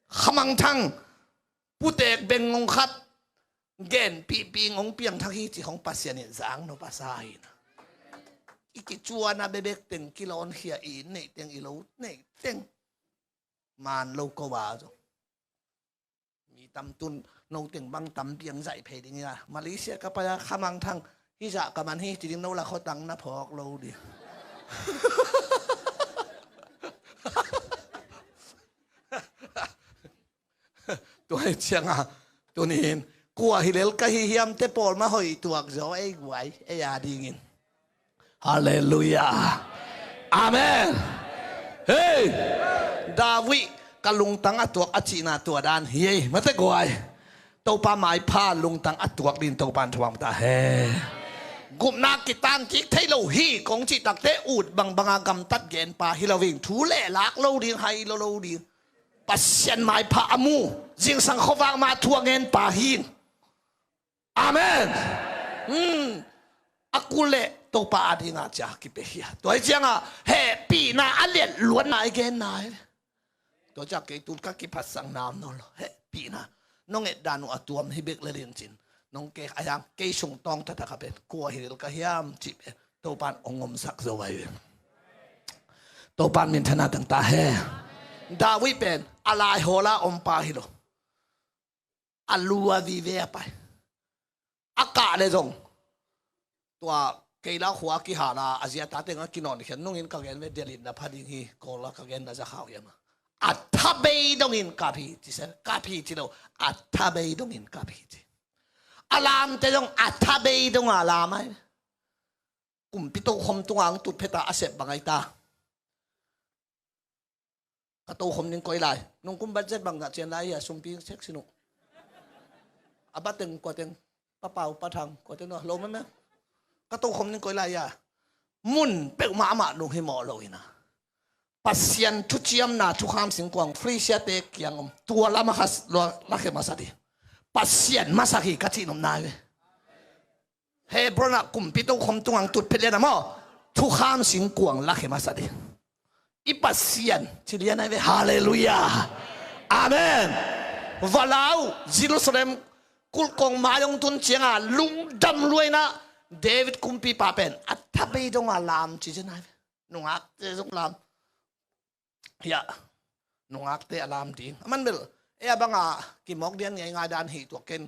Khamangthang putek beng ngong khat genpihpih ngong piangthak hi ci khong Pasian in zang nop a sa hi na. I kicuana bebek teng kilawnkhia i neih teng i lo neih teng man lo ko a zo. Mi tam tun no teng bang tam piang zaih phei ding hi a. Malaysia ka pai a Khamangthang hizah ka man hi ci ding no la khotang na phawk lo ding. Tua hi cianga tunin kua hi lel ka hi hiam te pawl mah hoih tuak zaw ei guai ei a dingin. Halleluiah. Amen. Hei, David ka lungtang a tuak a cihna tua dan hi ei mate guai. Topa maipha lungtang a tuak din Topa in thuang ta he. Gupna kitan kik thei lo hi kong cih takte ut bangbanga gamtat genpa hi lo ving thu le lak lo ding hai lo lo ding. Pasian maipha a mu zingsang khuavak ma thu a ngenpa hi. Amen. Hmm. A kul le Topa a dinga cia kipe hi a. Tua hi cianga hehpihna a liat luatna i genna hi. Tua cia kei tun ka kiphatsang nam nawn lo hehpihna. Nong et dan uh a tuam hi bek le lincin nong kei a yang kei sung tawng thathak a pen kua hi lel ka hiam cih pen Topan ong omsak zo ai ve. Topan minthana tangta he. David pen a laihawla ompa hi lo. A lua vive a pai. A kah le zong tua Keila khua kihal a a zia tate nga kinawn khian nungin ka gen ve delin na pha ding hi kawla ka gen na za khau hiam a. A thabei dongin kap hi ci sen kap hi ci lo a thabei dongin kap hi ci. A lamte zong a thabei donga lam ai. Kumpi tokhom tunga ang tut pheta a sep bang ai ta. Ka tokhom ning koi lai nung kum budget bang ngah cian lai hi a sumpi sek sinu. A ba teng kua teng papau pathang kua teng lo meme. Ka tokhom ning koi lai hi a mun peuhmah amah nung hi mawh lo ina. Pasian thuciamna thukham singkuang Phrisia te kiang om tua lama kha lua lakhe masa di. Pasian masak hi ka cih nopna hi ve. Hebron ah kumpi tokhom tungang tut phet lian a maw thukham singkuang lakhe masa di. I Pasian ci lian ai ve. Halleluiah. Amen. Valau Jerusalem kulhkong mai hong tun cianga lungdam luaina David kumpipa pen a thabei donga lam ci zen ai ve. Nungakte zong lam. Hiah nungakte a lam ding a man bel ei a banga kimawk dian ngeingai dan hi tuak ken.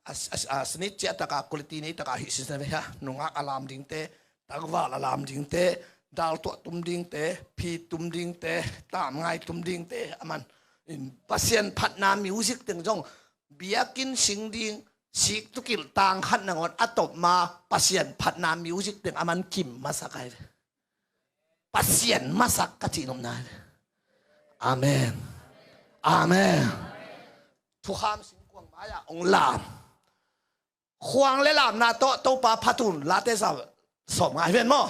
A snit ciahtaka quality neitaka hih sisna ve hia nungak a lam dingte, tangval a lam dingte, daltuah tum dingte, phi tum dingte, tamngai tum dingte a man in Pasian phatna music teng zong biakinn sing ding sik tukilh tang khat nangawn a topma Pasian phatna music teng a man kim masak ai ve. Pasian masak ka cih nopna hi. Amen. Amen. Thukham singkuang mai-ah hong lam. Khuang le lamna tawh Topa phatun late sa sawm ngai ven maw?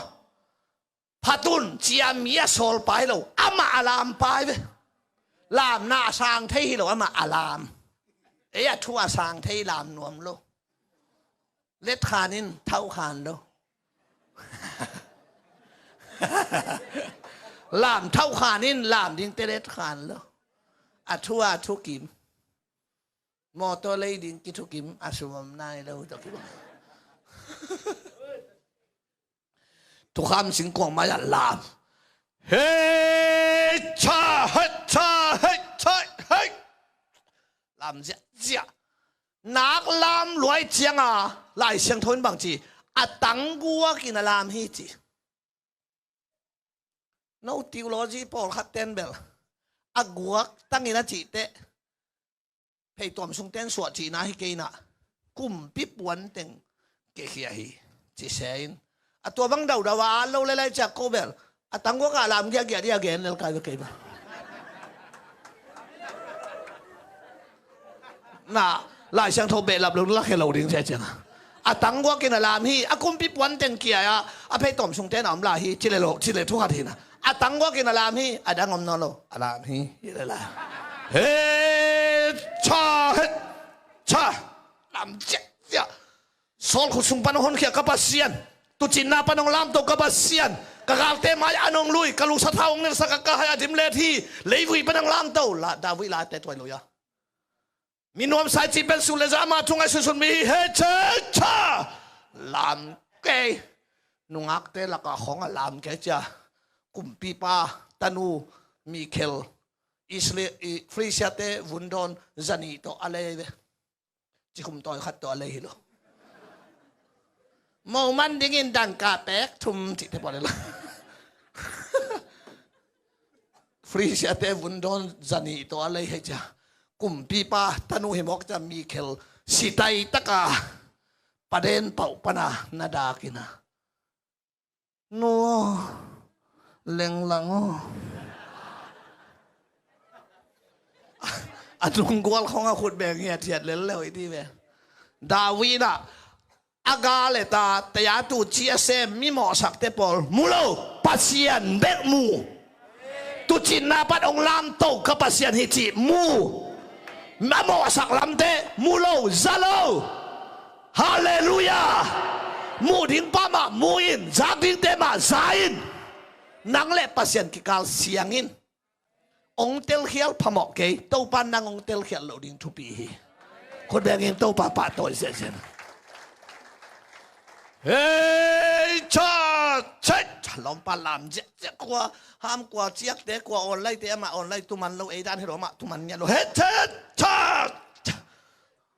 Phatun cia mi a sawl pai lo amah a lam pai ve. Lamna a sang thei hi lo amah a lam. Ei a thu a sang thei lam nuam lo. Letkhan in thaukhan lo. Lam thaukhan in lam dingte letkhan lo. A thu a thukim. Mawtaw lei ding kithukim a sum om nai lo tawh kibang. Thukham singkuang mai-ah lam. Hei cha, hei cha, hei cha, hei. Lam ziahziah. Nak lam luai cianga Lai Siangtho in bang ci? A tangguak in a lam hi ci. No theology pawlkhat ten bel a guak tangin a cih teh, phei tuam sung ten suah cihna hi kei inah, kumpi puanteng kiakhia hi ci se in. A tua bang daudau a at lo le lai ciak ko bel a tangguak a lam giahgiah dih a gen lel kai ve kei bel. Na, Lai Siangtho behlap lo ding, lakhia lo ding cia cianga. A tangguak in a lam hi, a kumpi puanteng kia a, a phei tuam sung ten a om lai hi, ci le lo, ci le thu khat hi na. A tangguak in a lam hi, a dang om nawn lo, a lam hi, hi le la. Hei cha, hei cha. Lam ziahziah. Sawl khut sung pan hong honkhia ka Pasian, tuucinna pan hong lamto ka Pasian, ka galte mai-ah hong lui, ka lusa thau hong nelsak a, ka hai a dim let hi, leivui pan hong lamto la, David late tuai lo ia. Mi nuamsa i cih pen sut le zah ama thu ngaihsunsun mi hi. Hei cha, cha. Lam kei. Nungakte lakah khong a lam kei cia. Kumpipa tanu Mikhel, Israel, i, Filisiate vundawn zanih tawh a lei ve. Cikhum tawi khat tawh a lei hi lo. Moman dingin dangka pek thum cihte pawh a lei lo. Filisiate vundawn zanih tawh a lei hei cia. Kumpipa tanu hi mawk cia Mikhel sitai taka paden pauh pana na dak ina. Nu aw, lenglang aw. A nunggual khong a khut beng hi a thiat lel leu i ti ve. David ah a ga le ta tei a tuci a sem mi mawhsakte pawl mu lo, Pasian bek mu. Tucinna pat hong lamto ka Pasian hi cih mu. A mawhsak lamte mu lo, za lo. Halleluiah. Muh ding pa mah mu in, zak dingte mah za in. Nang le Pasian kikal siang in. Hong telkhial phamawh kei, Topa nang hong telkhial loh ding thupi hi. Khut beng in Topa pahtawi ziahziah. Hei cha, cha, cha, lawmpa lam ziahziah, kua ham kua ciakte, kua online te amah online tuman lo, ei dan hi lo amah tuman ngiat lo. Hei cha, cha.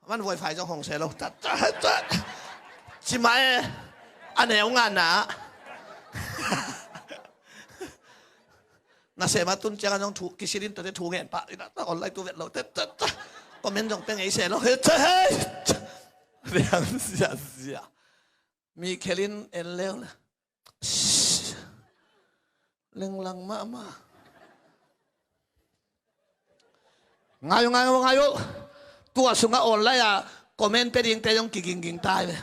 Aman wifi zong hong se lo. Tat, tat, tat. Cima e. A neu ngana. Na sema tun ciang a zong thu, kisilin tate thu ngen pah. Ina ta online tu vet lo. Tat, tat, tat. Comment zong peng ei se lo. He, te, he. Riang zia, zia. Mi khelin en leu le. Lenglang mahmah. Ngai uh, ngai uh, ngai uh. Tua sungah online ah comment pe dingte zong kigingging tai ve.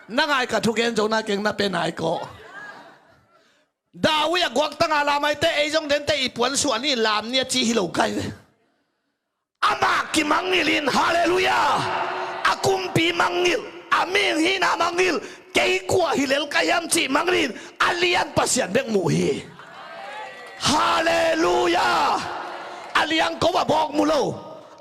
Na ngai ka thugen zo na keng na pe nai kawh. David a guaktanga lam aite ei zong dente i puansuah ni lam ni a ci hi lo kai ve. Amah kimangngilh in, halleluiah. A kumpi mangngilh, a mihing hihna mangngilh, kei kua hi lel ka hiam cih mangngilh in, a lian Pasian bek mu hi. Halleluiah. A liangko a bawk mu lo,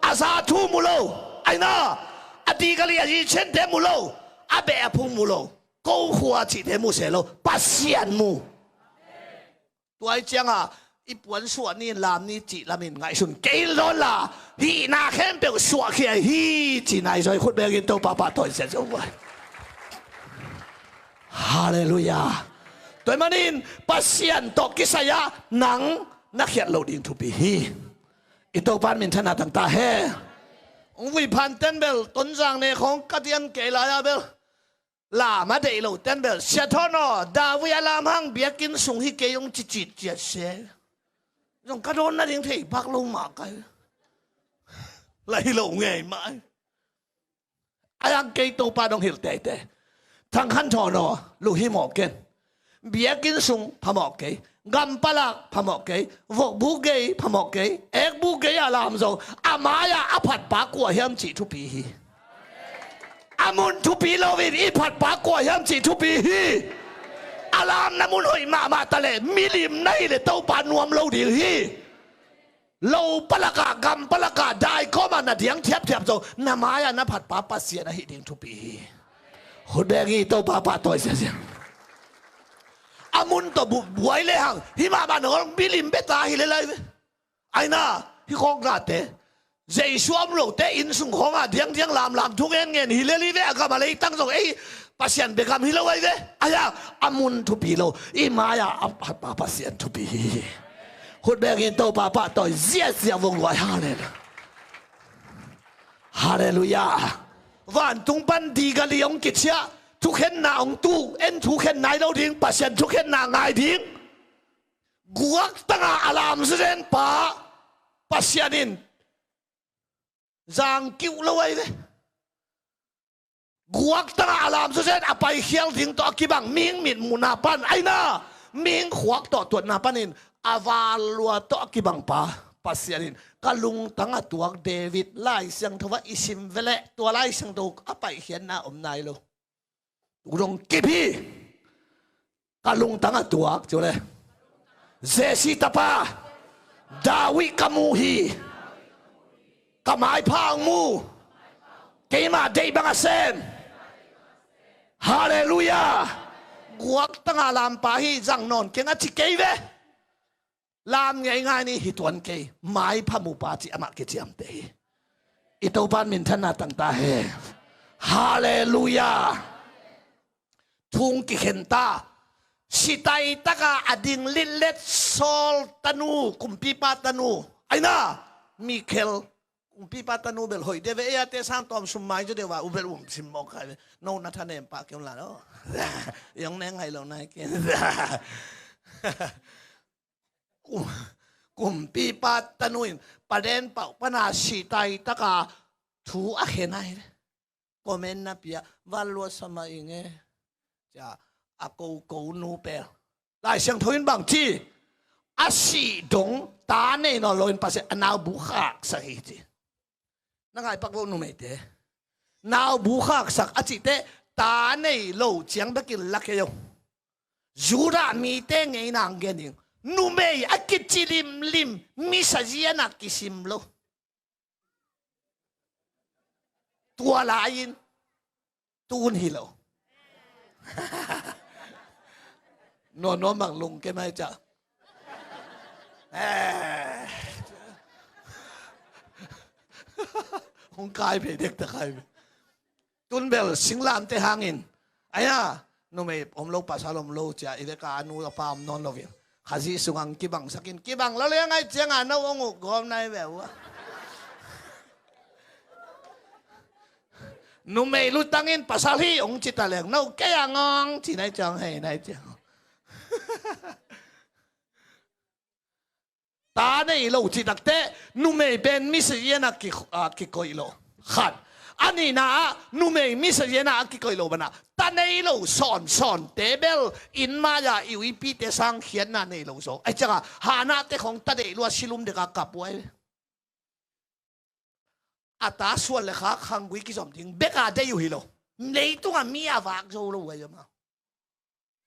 a za thu mu lo, aina, a digali a zicente mu lo, a beh a phung mu lo, ko khua cihte mu se lo, Pasian mu. Tua i cianga i puansuah ni lam ni cih lamin ngaihsun kei lawnla, hihna khempeuh suahkhia hi ci nai zaw hi. Khut bengin Topa pahtawi zia zo vai. Halleluiah. Tua ahih manin Pasian tawh kisai-ah nang na khiat loh ding thupi hi. I Topa in minthanna tang ta hen. Hong vuiphan ten bel Tonzang ne khawng ka dian kei lai-ah bel lam a deih lo ten bel, Sia Thawn aw, David a lam hang biakinn sung hi kei hong ci citciat se. Zong ka dawn nading thei pak lo mah kai. Lai lo ngei mah. A yang kei Topa dong hilh teitei. Thang Khan Thawn aw, luhimawh ken. Biakinn sung phamawh kei, gampalak phamawh kei, vokbuk gei phamawh kei, ekbuk gei a lam zong a mai-ah a phatpa kua hiam cih thupi hi. A mun thupi loin i phatpa kua hiam cih thupi hi. A lamna mun hoih mahmah taleh milim na hileh Topa nuam lo ding hi. Lo palakah, gam palakah, daikawmah na diang thiapthiap zong na mai-ah na phatpa Pasian ahi ding thupi hi. Khut beng hi, Topa pahtawi ziazia. A mun tawh bu-, buai lehang, hih mahmah nong milim beta hi lel lai ve. Aina, hih khawng nate, Jesu a om lote inn sung khawngah diangdiang lamlam thu ngen ngen hi lel hi ve, a gam a leitang zong ei Pasian bia gam hi lo ai ve. Aia, a mun thupi lo, i mai-ah a, a, a Pasian thupi hi. Khut bengin Topa pahtawi ziazia vong luai, halleluia. Halleluia. Vantung pan digali hong kichiah, thukhenna hong tuk, en thukhen nai lo ding, Pasian thukhenna ngai ding. Guaktanga a lamzaw zen pa Pasian in zang kiuh lo ai ve. Guaktanga a lamzaw zen a paikhial ding tawh a kibang mihing mitmuhna pan, aina, mihing khuak tawh tuatna panin a val lua tawh a kibang pa Pasian in ka lungtang a tuak David, Lai Siangtho ah i sim veleh tua Lai Siangtho a paikhiatna om nai lo. Tuk dong kip hi. Ka lungtang a tuak, ci uh le. Jesse tapa, David ka mu hi. Ka maipha hong mu. Keima deih bang a sem. Halleluia. Guaktanga lampa hi, zang nawn keng a ci kei ve. Lam ngeingai ni, hi tuan kei, maipha mupa ci amah kiciamteh hi. I Topa in minthanna tang ta hen. Halleluia. Thu hong kikhen ta. Sitai taka a ding litlet Saul tanu, kumpipa tanu, aina, Mikhal, kumpipa tanu bel hoih deuh ve, ei a te sang tawm sum mai zaw deuh a, u bel um sim mawk khai ve. No na thanem pah kei un la lo. I hong neng ngai lo nai kei. Kum, kumpipa tanu in paden pauh pana sitai taka thu a khen ai ve. Comment na pia, van lua sa mah ing e. Cia, a ko ko nu pel. Lai Siangtho in bang ci, a sih dong ta nei nawn loin Pasian a nau bu khaksak hi ci. Na ngaipak lo numeite. Nau bu khaksak a cih teh ta nei lo ciang bekin la kei o. Judah mite ngeina ang gen ding. Numei a kici limlim, misa zian a kisim lo. Tua lai-in tun hi lo. Nuamnuam bang lungke mai ca. Eh. Hong kai phei dektak hai. Tun bel singlamte hangin, aia, numei om lo, pasal om lo cia i veka a nu a pa om nawn loin, Khazih sungah kibangsakin, kibang lo leng ai cianga no hong uk gawm nai ve uh a. Numei lutangin pasal hi hong ci ta leng, no kei a ngawng ci nai ciang, hei nai ciang. Ta nei lo cih takteh numei pen misa zian a ki, a, kikoih lo. Khat. A nihna ah numei misa zian a kikoih lo banah ta nei lo sawnsawnte bel inn mai-a i uipite sang khiatna nei lo zaw. Ai cianga Hannahte khong ta deih lua silum deka kap uh ai. A ta suan le khak khanggui kizom ding beka deih uh hi lo. Leitungah mi a vak zo lo uh ai ama.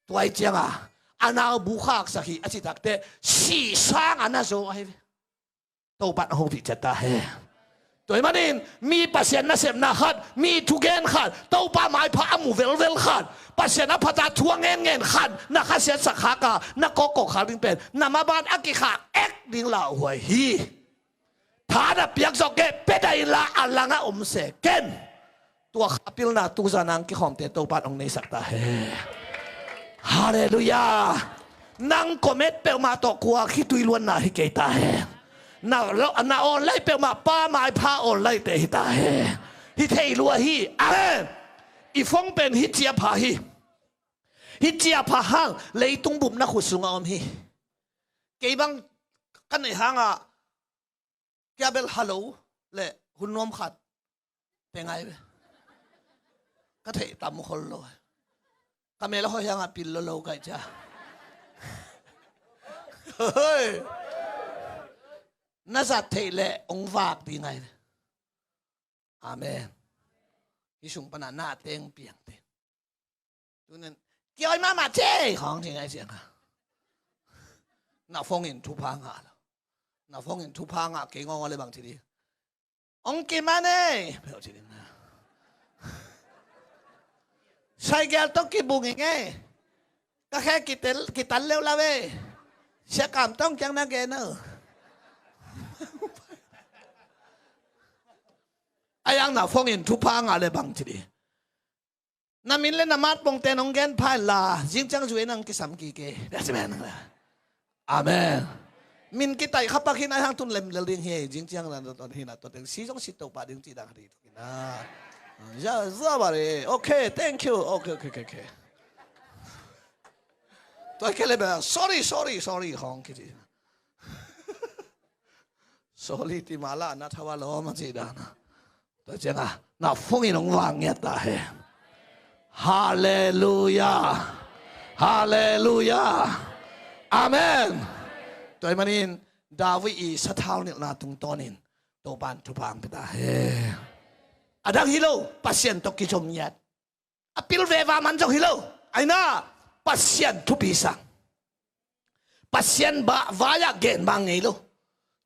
Tua ai cianga a nau bu khaksak hi a cih takteh sih sang a na zaw ahi ve. Topa in a hopih ciat ta hen. Tua ahih manin mi Pasian nasepna khat, mi thugen khat, Topa maipha a mu velvel khat, Pasian a phatah thu a ngenngen khat na khasiatsak khak a, na kawkkawk khak ding pen na maban a kikhak ek ding lauhuai hi. Tha na piak zawh kei, pia dah inla a langah om se ken. Tua kha pilna tuzan ang kikhawmte Topa in hong neisak ta hen. Halleluia. Nang komet peuhmah tawh kua khitui luanna hi kei ta hen. Na, na awn lai peuhmah Pa maipha awn laite hi ta hen. Hi thei lua hi. Amen. I phone pen hi ciapha hi. Hi ciapha hang leitung bupna khut sungah om hi. Kei bang ka neih hangah kia bel halo le hun nuam khat pe ngai ve. Ka theih tam khol lo. Ka mel a hoih hangah pil lo lo kai cia. Hoi. Na zat theih le ong vak di ngai ve. Amen. Hi sung pana na teng piang te. Tunen, kioi mama ce khong ci ngai ciang a. Na phone in thupha ngah lo. Na phone in thupha ngah kei ngawng a le bang ci di. Ong ki mane. Peuh ci di na. Cycle tawh kibung ing e. Ka khe kitel, kital leuh la ve. Sia Kam Tawng kiang na gen uh. A yang na phone in thupha ngah le bang ci di. Na min le na mat pongte nong gen pha in la, zing ciang zui nang kisam kik e. Amen. Min kitaih kha pak hi na, hang tun lem lel ding hi, zing ciang na ton hi na, ton ding si zong si to pa ding ci dang hi. Na. Ya, ya ba re. Okay, thank you. Okay, okay, okay, okay. Tua kei le ba, sorry, sorry, sorry, hong ki ci. Sorry ti mah la na thawa lo ma ci dan. Tua ciang a, na phone in hong vang ngiat ta hen. Halleluia. Halleluia. Amen. Tua ahih manin David i sathau nilhna tungtawnin Topa'n thupha hong pia ta hen. A dang hi lo, Pasian tawh kizom ngiat. A pil veva man zong hi lo. Aina, Pasian thupi sang. Pasian bah vai-ah gen mah ngei lo.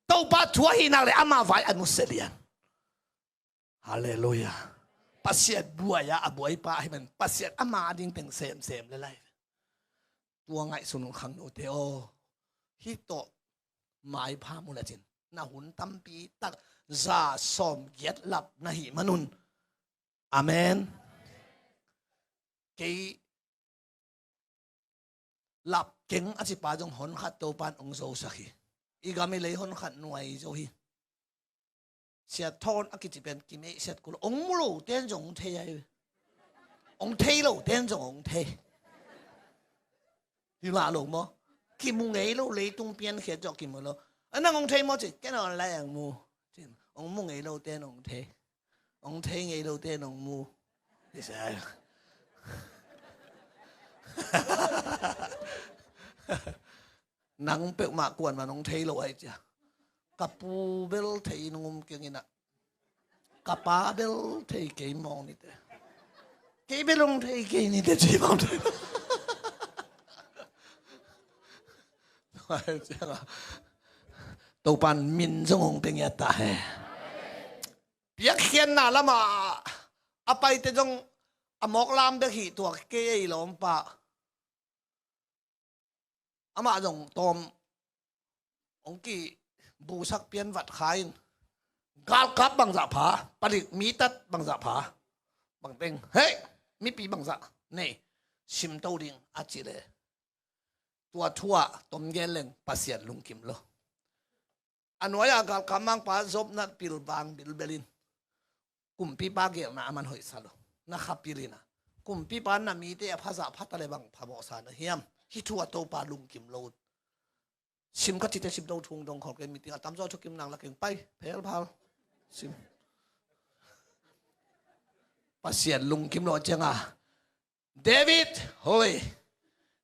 Topa thu ahih nak le ama vai a nusia lian. Halleluia. Pasian buai-a a buaipa ahih man Pasian ama ading teng semsem le lai. Tua ngaihsun khangnote aw, hih tawh maipha mu lecin na hun tampi tak za sawm giat lap na hih manun. Amen. Kei lap keng a cipa zong hon khat Topa'n hong zosak hi. I gam i lei hon khat nuai zo hi. Siat Thawn a kici pen kimeih siat kul lo. Hong mu lo ten zong hong thei ahi. Hong thei lo ten zong hong thei. Hi lah lo maw? Kimu ngei lo, leitung piankhiat zawh kimu lo. A nang hong thei maw ci, ken hong lai hong mu. Hong mu ngei lo ten hong thei. Hong thei ngei lo ten hong mu. Hi sa. Nang peuhmah kuan man hong thei lo ai cia. Ka pu bel thei nung um keng ina. Ka pa bel thei kei mawng nite. Kei bel hong thei kei nite ci mawng thei. Topa'n min zong hong pia ngiat ta hen. Piakkhiatna lamah a paite zong a mawk lam bek hi tuak kei ei lawmpa. Amah zong tawm hong kibusak pian vat kha in galkap bangzah pha, palik mitat bangzah pha, bangteng hei mipi bangzah nei simto ding a ci le tua thu-ah tom gen leng Pasian lungkim lo. A nuai-a galkap mangpa Job na pilvang bilbel in kumpipa gelna a man hoihsa lo. Na kha pil ina kumpipa na mite a phazah phata le bang phamawhsa na hiam? Hih thu-ah Topa lungkim lo. Sim ka cite sim lo thung dong khol kei miting a tamzaw thukim nang la keng pai phelphal. Sim. Pasian lungkim lo cianga David hoi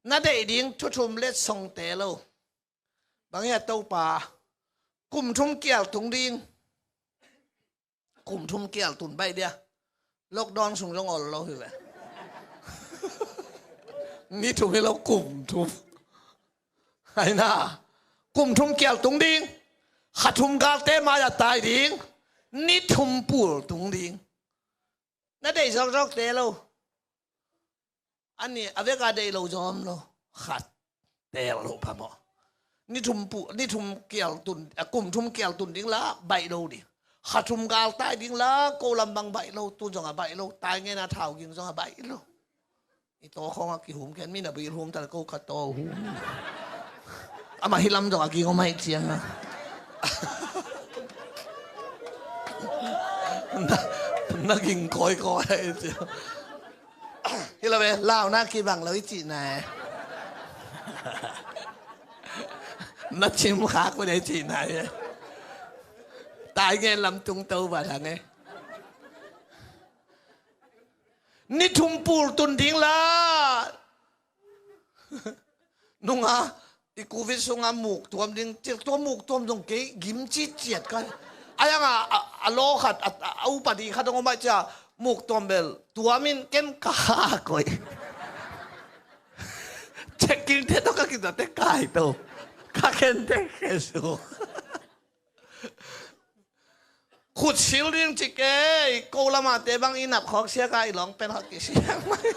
na deih ding thuthum letsongte lo. Bang hia Topa kum thum kial tung ding. Kum thum kial tun baih dia. Lockdown sung zong ol lo hi ve. Ni thum hi lo kum thum. Aina kum thum kial tung ding. Kha thum galte mai-ah tai ding. Ni thum pul tung ding. Na deih zawkzawkte lo. Ani a veka deih lo zawm lo khat tel lo phamawh. Ni thum pu ni thum kial tun a kum thum kial tun ding la baih lo ding. Kha thum gal tai ding la ko lam bang baih lo tu zong a baih lo tai ngen a thau ging zong a baih lo. I taw khawng a kihum kian mi na bil hum tal ko ka taw hum. Amah hi lam zong a ging om aih ciang a. Na, na ging kawikawi aih ciang. Hi lo ve, launa kibang lo i cihna e. Na cim khak ve i cihna e. Tai nge lamtung to ba thang e. Ni thum pul tun ding la. Nunga i covid sunga muk tuam ding, tua muk tuam zong kei gim citciat ka. Ayanga a, a law khat a, a upadi khat hong om aih cia muk tuam bel tuamin ken ka ha koih. Checking te tawh ka kizate kai to ka khen te khe su. Khut sil ding ci kei ko lamate bang i nap khawk siak a i lawng pen khawk kisiak mai.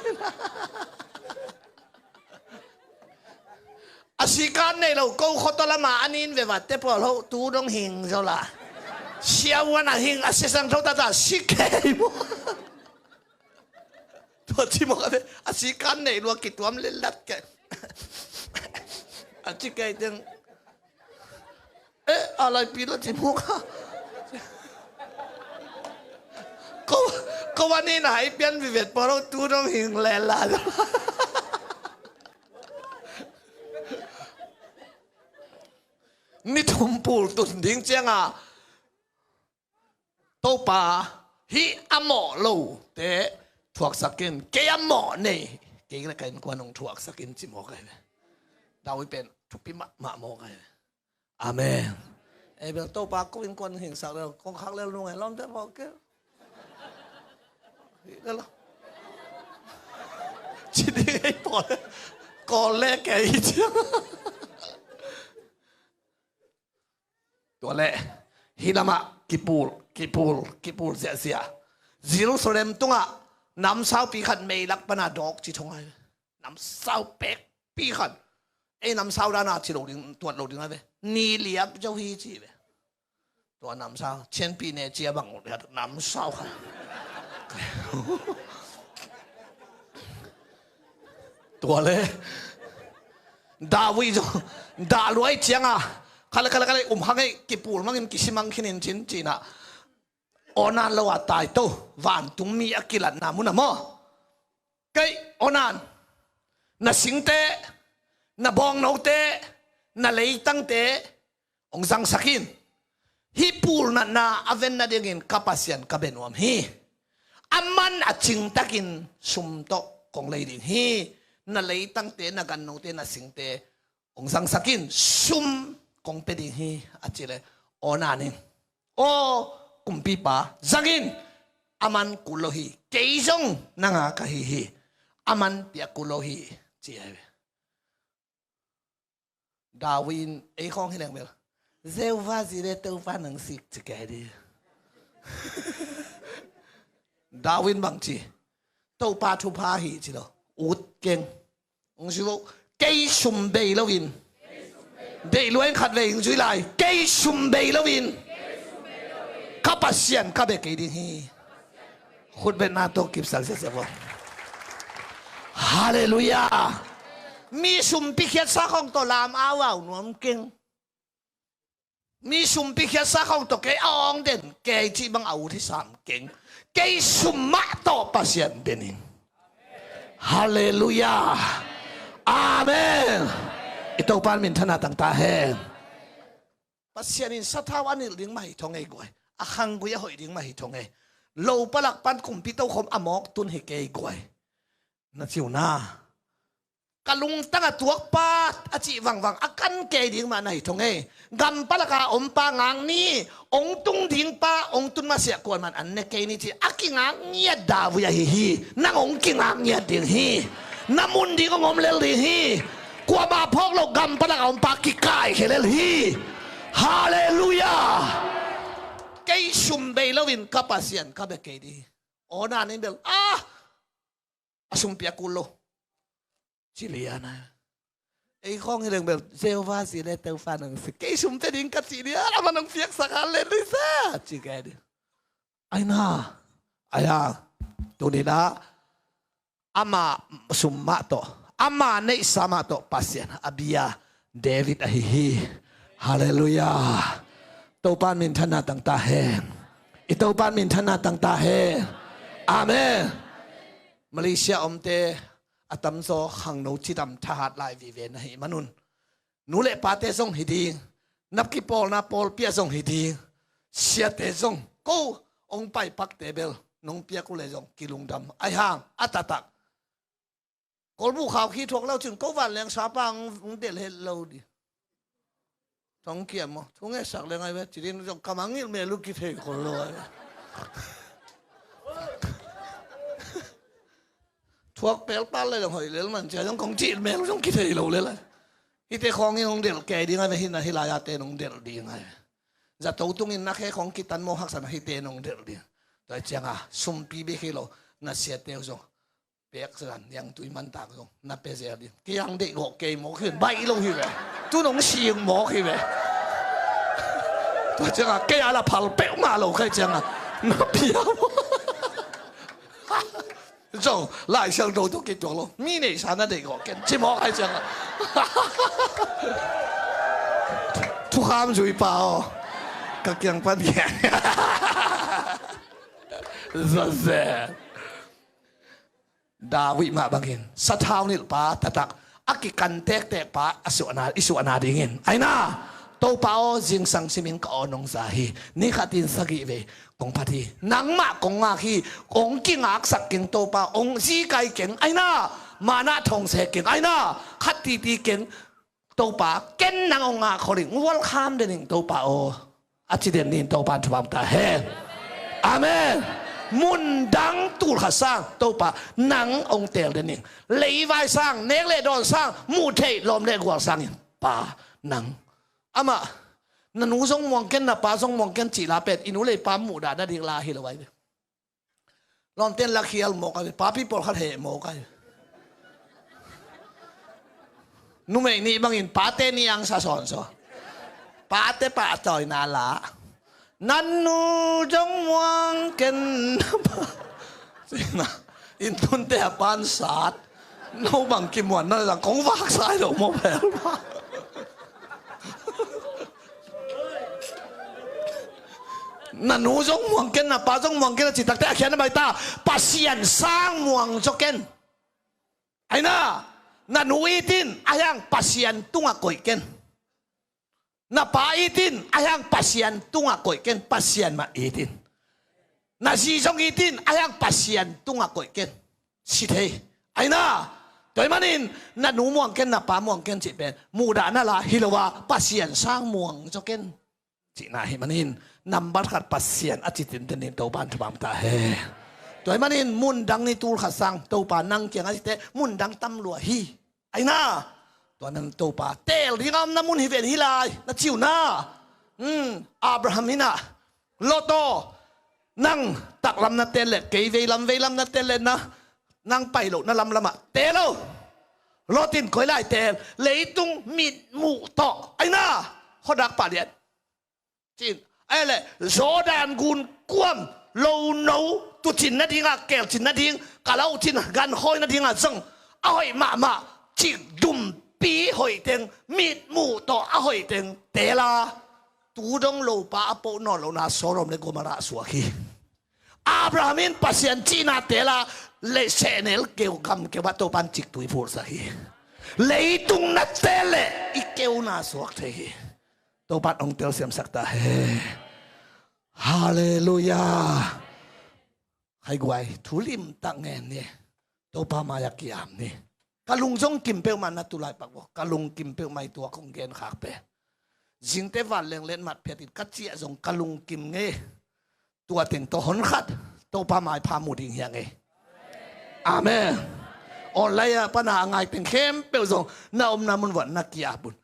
Sikan nei lo ko khotol ama anin ve vatte pawl ho tu dong hing zo la. Siavuan a hing a sesang tho tata si kei mu. Tua ci mawk a ve a sikan nei lua kituam le lat kei. A ci kei teng. Eh, a laipi la ci mawk a. Ko, ko anin a hai pian vivet pawl ho tu dong hing le la. Ni thum pul tun ding cianga Topa hih a mawh lote thuaksak in, kei a mawh nei kei le ka innkuan hong thuaksak in ci mawk ahi ve. David pen thupi mahmah mawk ahi ve. Amen. Ei bel Topa ko innkuan hingsak le kong khak le nung ei lawmte phawk kei. Ci ding ei pawl le kawl le kei ci. Tua leh hih lamah kipul kipul kipul ziahziah. Jerusalem tungah namsaupi khat meilak pana dawk ci thong ai. Namsau pekpi khat. Ei namsau dana ci lo ding, tuat lo ding ai ve. Ni liap zo hi ci ve. Tua namsau cianpi ne cia bang namsau khat. Tua le David zong dah luai cianga khale khale khale um hang ei kipul mangin kisimang khinin cin cina. Awnan lo a tai to vantungmi a kilatna muna maw? Kei awnan na singte, na bawngnote, na leitangte hong zangsak in. Hih pulnatna a ven nadingin ka Pasian ka bia nuam hi. Aman a cingtakin sum tawh kong lei ding hi. Na leitangte, na gannote, na singte hong zangsak in, sum kong pia ding hi a ci le awnan in, aw kumpipa zang in, aman kul lo hi, kei zong nanga ka hi hi, aman piak kul lo hi ci ai ve. David in ei khawng hi leng bel Jehovah Jireh Topa nang sik ci kei di. David in bang ci? Topa thupha hi ci lo. Ut keng. Hong ci vo kei sum bei loin. Deih luai khat vei hong zui lai kei sum bei loin ka Pasian ka bia kei ding hi. Khutbetna tawh kipsak ziahziah vo. Halleluiah. Mi sumpi khiatsa khawng tawh lam au au nuam keng. Mi sumpi khiatsa khawng tawh kei a awng den kei cih bang a ut hi sam keng. Kei sum mah tawh Pasian den in. Halleluiah. Amen. I Topa in minthanna tang ta hen. Pasian in sathau a nilh ding mah hi thong ei guai. A khanggui a hoih ding mah hi thong ei. Lo palak pan kumpi tokhom a mawk tun hi kei guai. Na ciu na ka lungtang a tuakpa a cih vangvang a kan kei ding mah na hi thong ei. Gam palaka ompa ngak ni ong tung dingpa ong tun masiah kuaman an ne kei ni ci a kingak ngiat David ahi hi. Nang ong kingak ngiat ding hi. Na mun ding ong om lel ding hi. Kuama phawk lo gam palaka ompa kikai khia lel hi. Halleluiah. Kei sum bei loin ka Pasian ka bia kei ding hi. Awnan in bel ah a sum piak kul lo. Ci lian a. Ei khawng hi leng bel Jehovah Jireh Topa nang sik kei sum pia ding ka ci lian a man nang piaksak halleluiah ci kei ding. Ai na ai a tuninah ama sum mah tawh ama neihsa mah tawh Pasian a bia David ahi hi. Halleluiah. Topa in minthanna tang ta hen. I Topa in minthanna tang ta hen. Amen. Malaysia omte a tamzaw khangno cidam thahat lai vive na hi manun nu le pate zong hi ding. Napki pawlna pawlpi ah zong hi ding. Siate zong ko ong paipakte bel nong piak uh le zong kilungdam ai hang a taktak. Kolbu khau khi thuak lo cin ko vanleng sapa hong delh het lo di. Thong kiam maw thungetsak leng ai ve cidin zong kamang ngilh mel uh kithei khol lo ai ve. Thuak pelpal le zong hoih lel man cia zong kong cih mel uh zong kithei lo lel ai. Hite khawngin hong delh kei ding ai ve hina hilai ate nong delh ding ai ve. Zato tungin na khe khawng kitan maw haksa na hite nong delh ding. Tua cianga sumpi bek hi lo na siate uh zong Pek zan niangtui mantak zong na pia zel ding. Kei ang deih gawh kei mawk hi ve, baih lo hi ve. Tu nong sing mawk hi ve. Tua ciangah kei a la phal peuhmah lo khai ciangah na pia mawk. Zong Lai Siangtho tawh kituak lo. Mi neihsa na deih gawh ken ci mawk khai ciangah. Thukham zuipa aw, ka kiang pan kiang. Zazet. David mah bangin sathau nilhpa taktak a kikan tektekpa a suahna, i suahna dingin, aina, Topa aw, zingsang simin ka aw nong za hi. Ni khatin sagih vei kong phat hi. Nangmah kong ngak hi. Kong kingaksak keng Topa, hong zikai keng, aina, manna thong se keng, aina, khat titi keng. Topa, ken nang hong ngak khol ing, welcome den ing Topa aw, a ci den dingin Topa in thupha ta hen. Amen. Mundang tulkhat sang Topa nang hong teel den ing. Leivai sang, nek le dawn sang, muh theih lawm le gual sangin, Pa, nang, amah, na nu zong muang ken, na pa zong muang ken cih la pen i nu le i pa muhdah nading la hi lo ai ve. Lawmten lakhial mawk a, papi pawlkhat heh mawk a. Numei nih bangin pate nih ang sa sawn saw. Pate pahtawina la. Na nu zong muang ken, na pa. Sina, inn tunte a pan sat. No bang kimuan na zang kong vak sai lo mo bel ma. Na nu zong muang ken, na pa zong muang ken a cih takte a khian a baita, Pasian sang muang zaw ken. Aina, na nu itin a hiang Pasian tungah koih ken. Na pa itin a hiang Pasian tungah koih ken, Pasian mah itin. Na zi zong itin a hiang Pasian tungah koih ken. Si thei. Aina, tua ahih manin na nu muang ken, na pa muang ken cih pen muhdahna la hi lo a, Pasian sang muang zaw ken cihna ahih manin, nambat khat Pasian a ci tinten in Topa in thupha ta hen. Tua ahih manin mundang ni tulkhat sang Topa nang kiang a cite mundang tam lua hi. Aina, tua nan Topa teel ding a omna mun hi ven hi lai na ci uh na. Hmm, Abraham hi na, Lot aw, nang taklam na teel le, kei veilam, veilam na teel le na, nang pai loh na lamlamah teel aw. Lot in koi lai teel, leitung mitmuh tawh, aina, khuadak pah lian. Cin, ahi leh Jordan gun kuam, lo no, tucin nadingah, kelcin nading, ka lo cin, gankhawi nadingah zong a hoih mahmah, cik dumpi hoih teng, mitmuh tawh a hoih teng teel a, tu dong lopa a poh nawn lohna Sodom le Gomorrah suak hi. Abraham in Pasian cihna teel a, lei sehnel keu gam keu ah Topan ciktui phulsak hi. Leitung na teel leh i keuna suak thei hi. Topan hong telsiamsak ta hen. Halleluiah. Hai guai, thu limtak ngen ni. Topa mai-ah ki-am ni. Ka lung zong kim peuhmah na tu laipak vua. Ka lung kim peuhmah i tua kong genkhak pen, zingte vanleng letmat phiat in ka ciah zong ka lung kim ngei. Tua teng tawh honkhat Topa maipha mu ding hi a ngei. Amen. Online ah pana a ngai teng khempeuh zong na omna mun vuah na ki-ap un.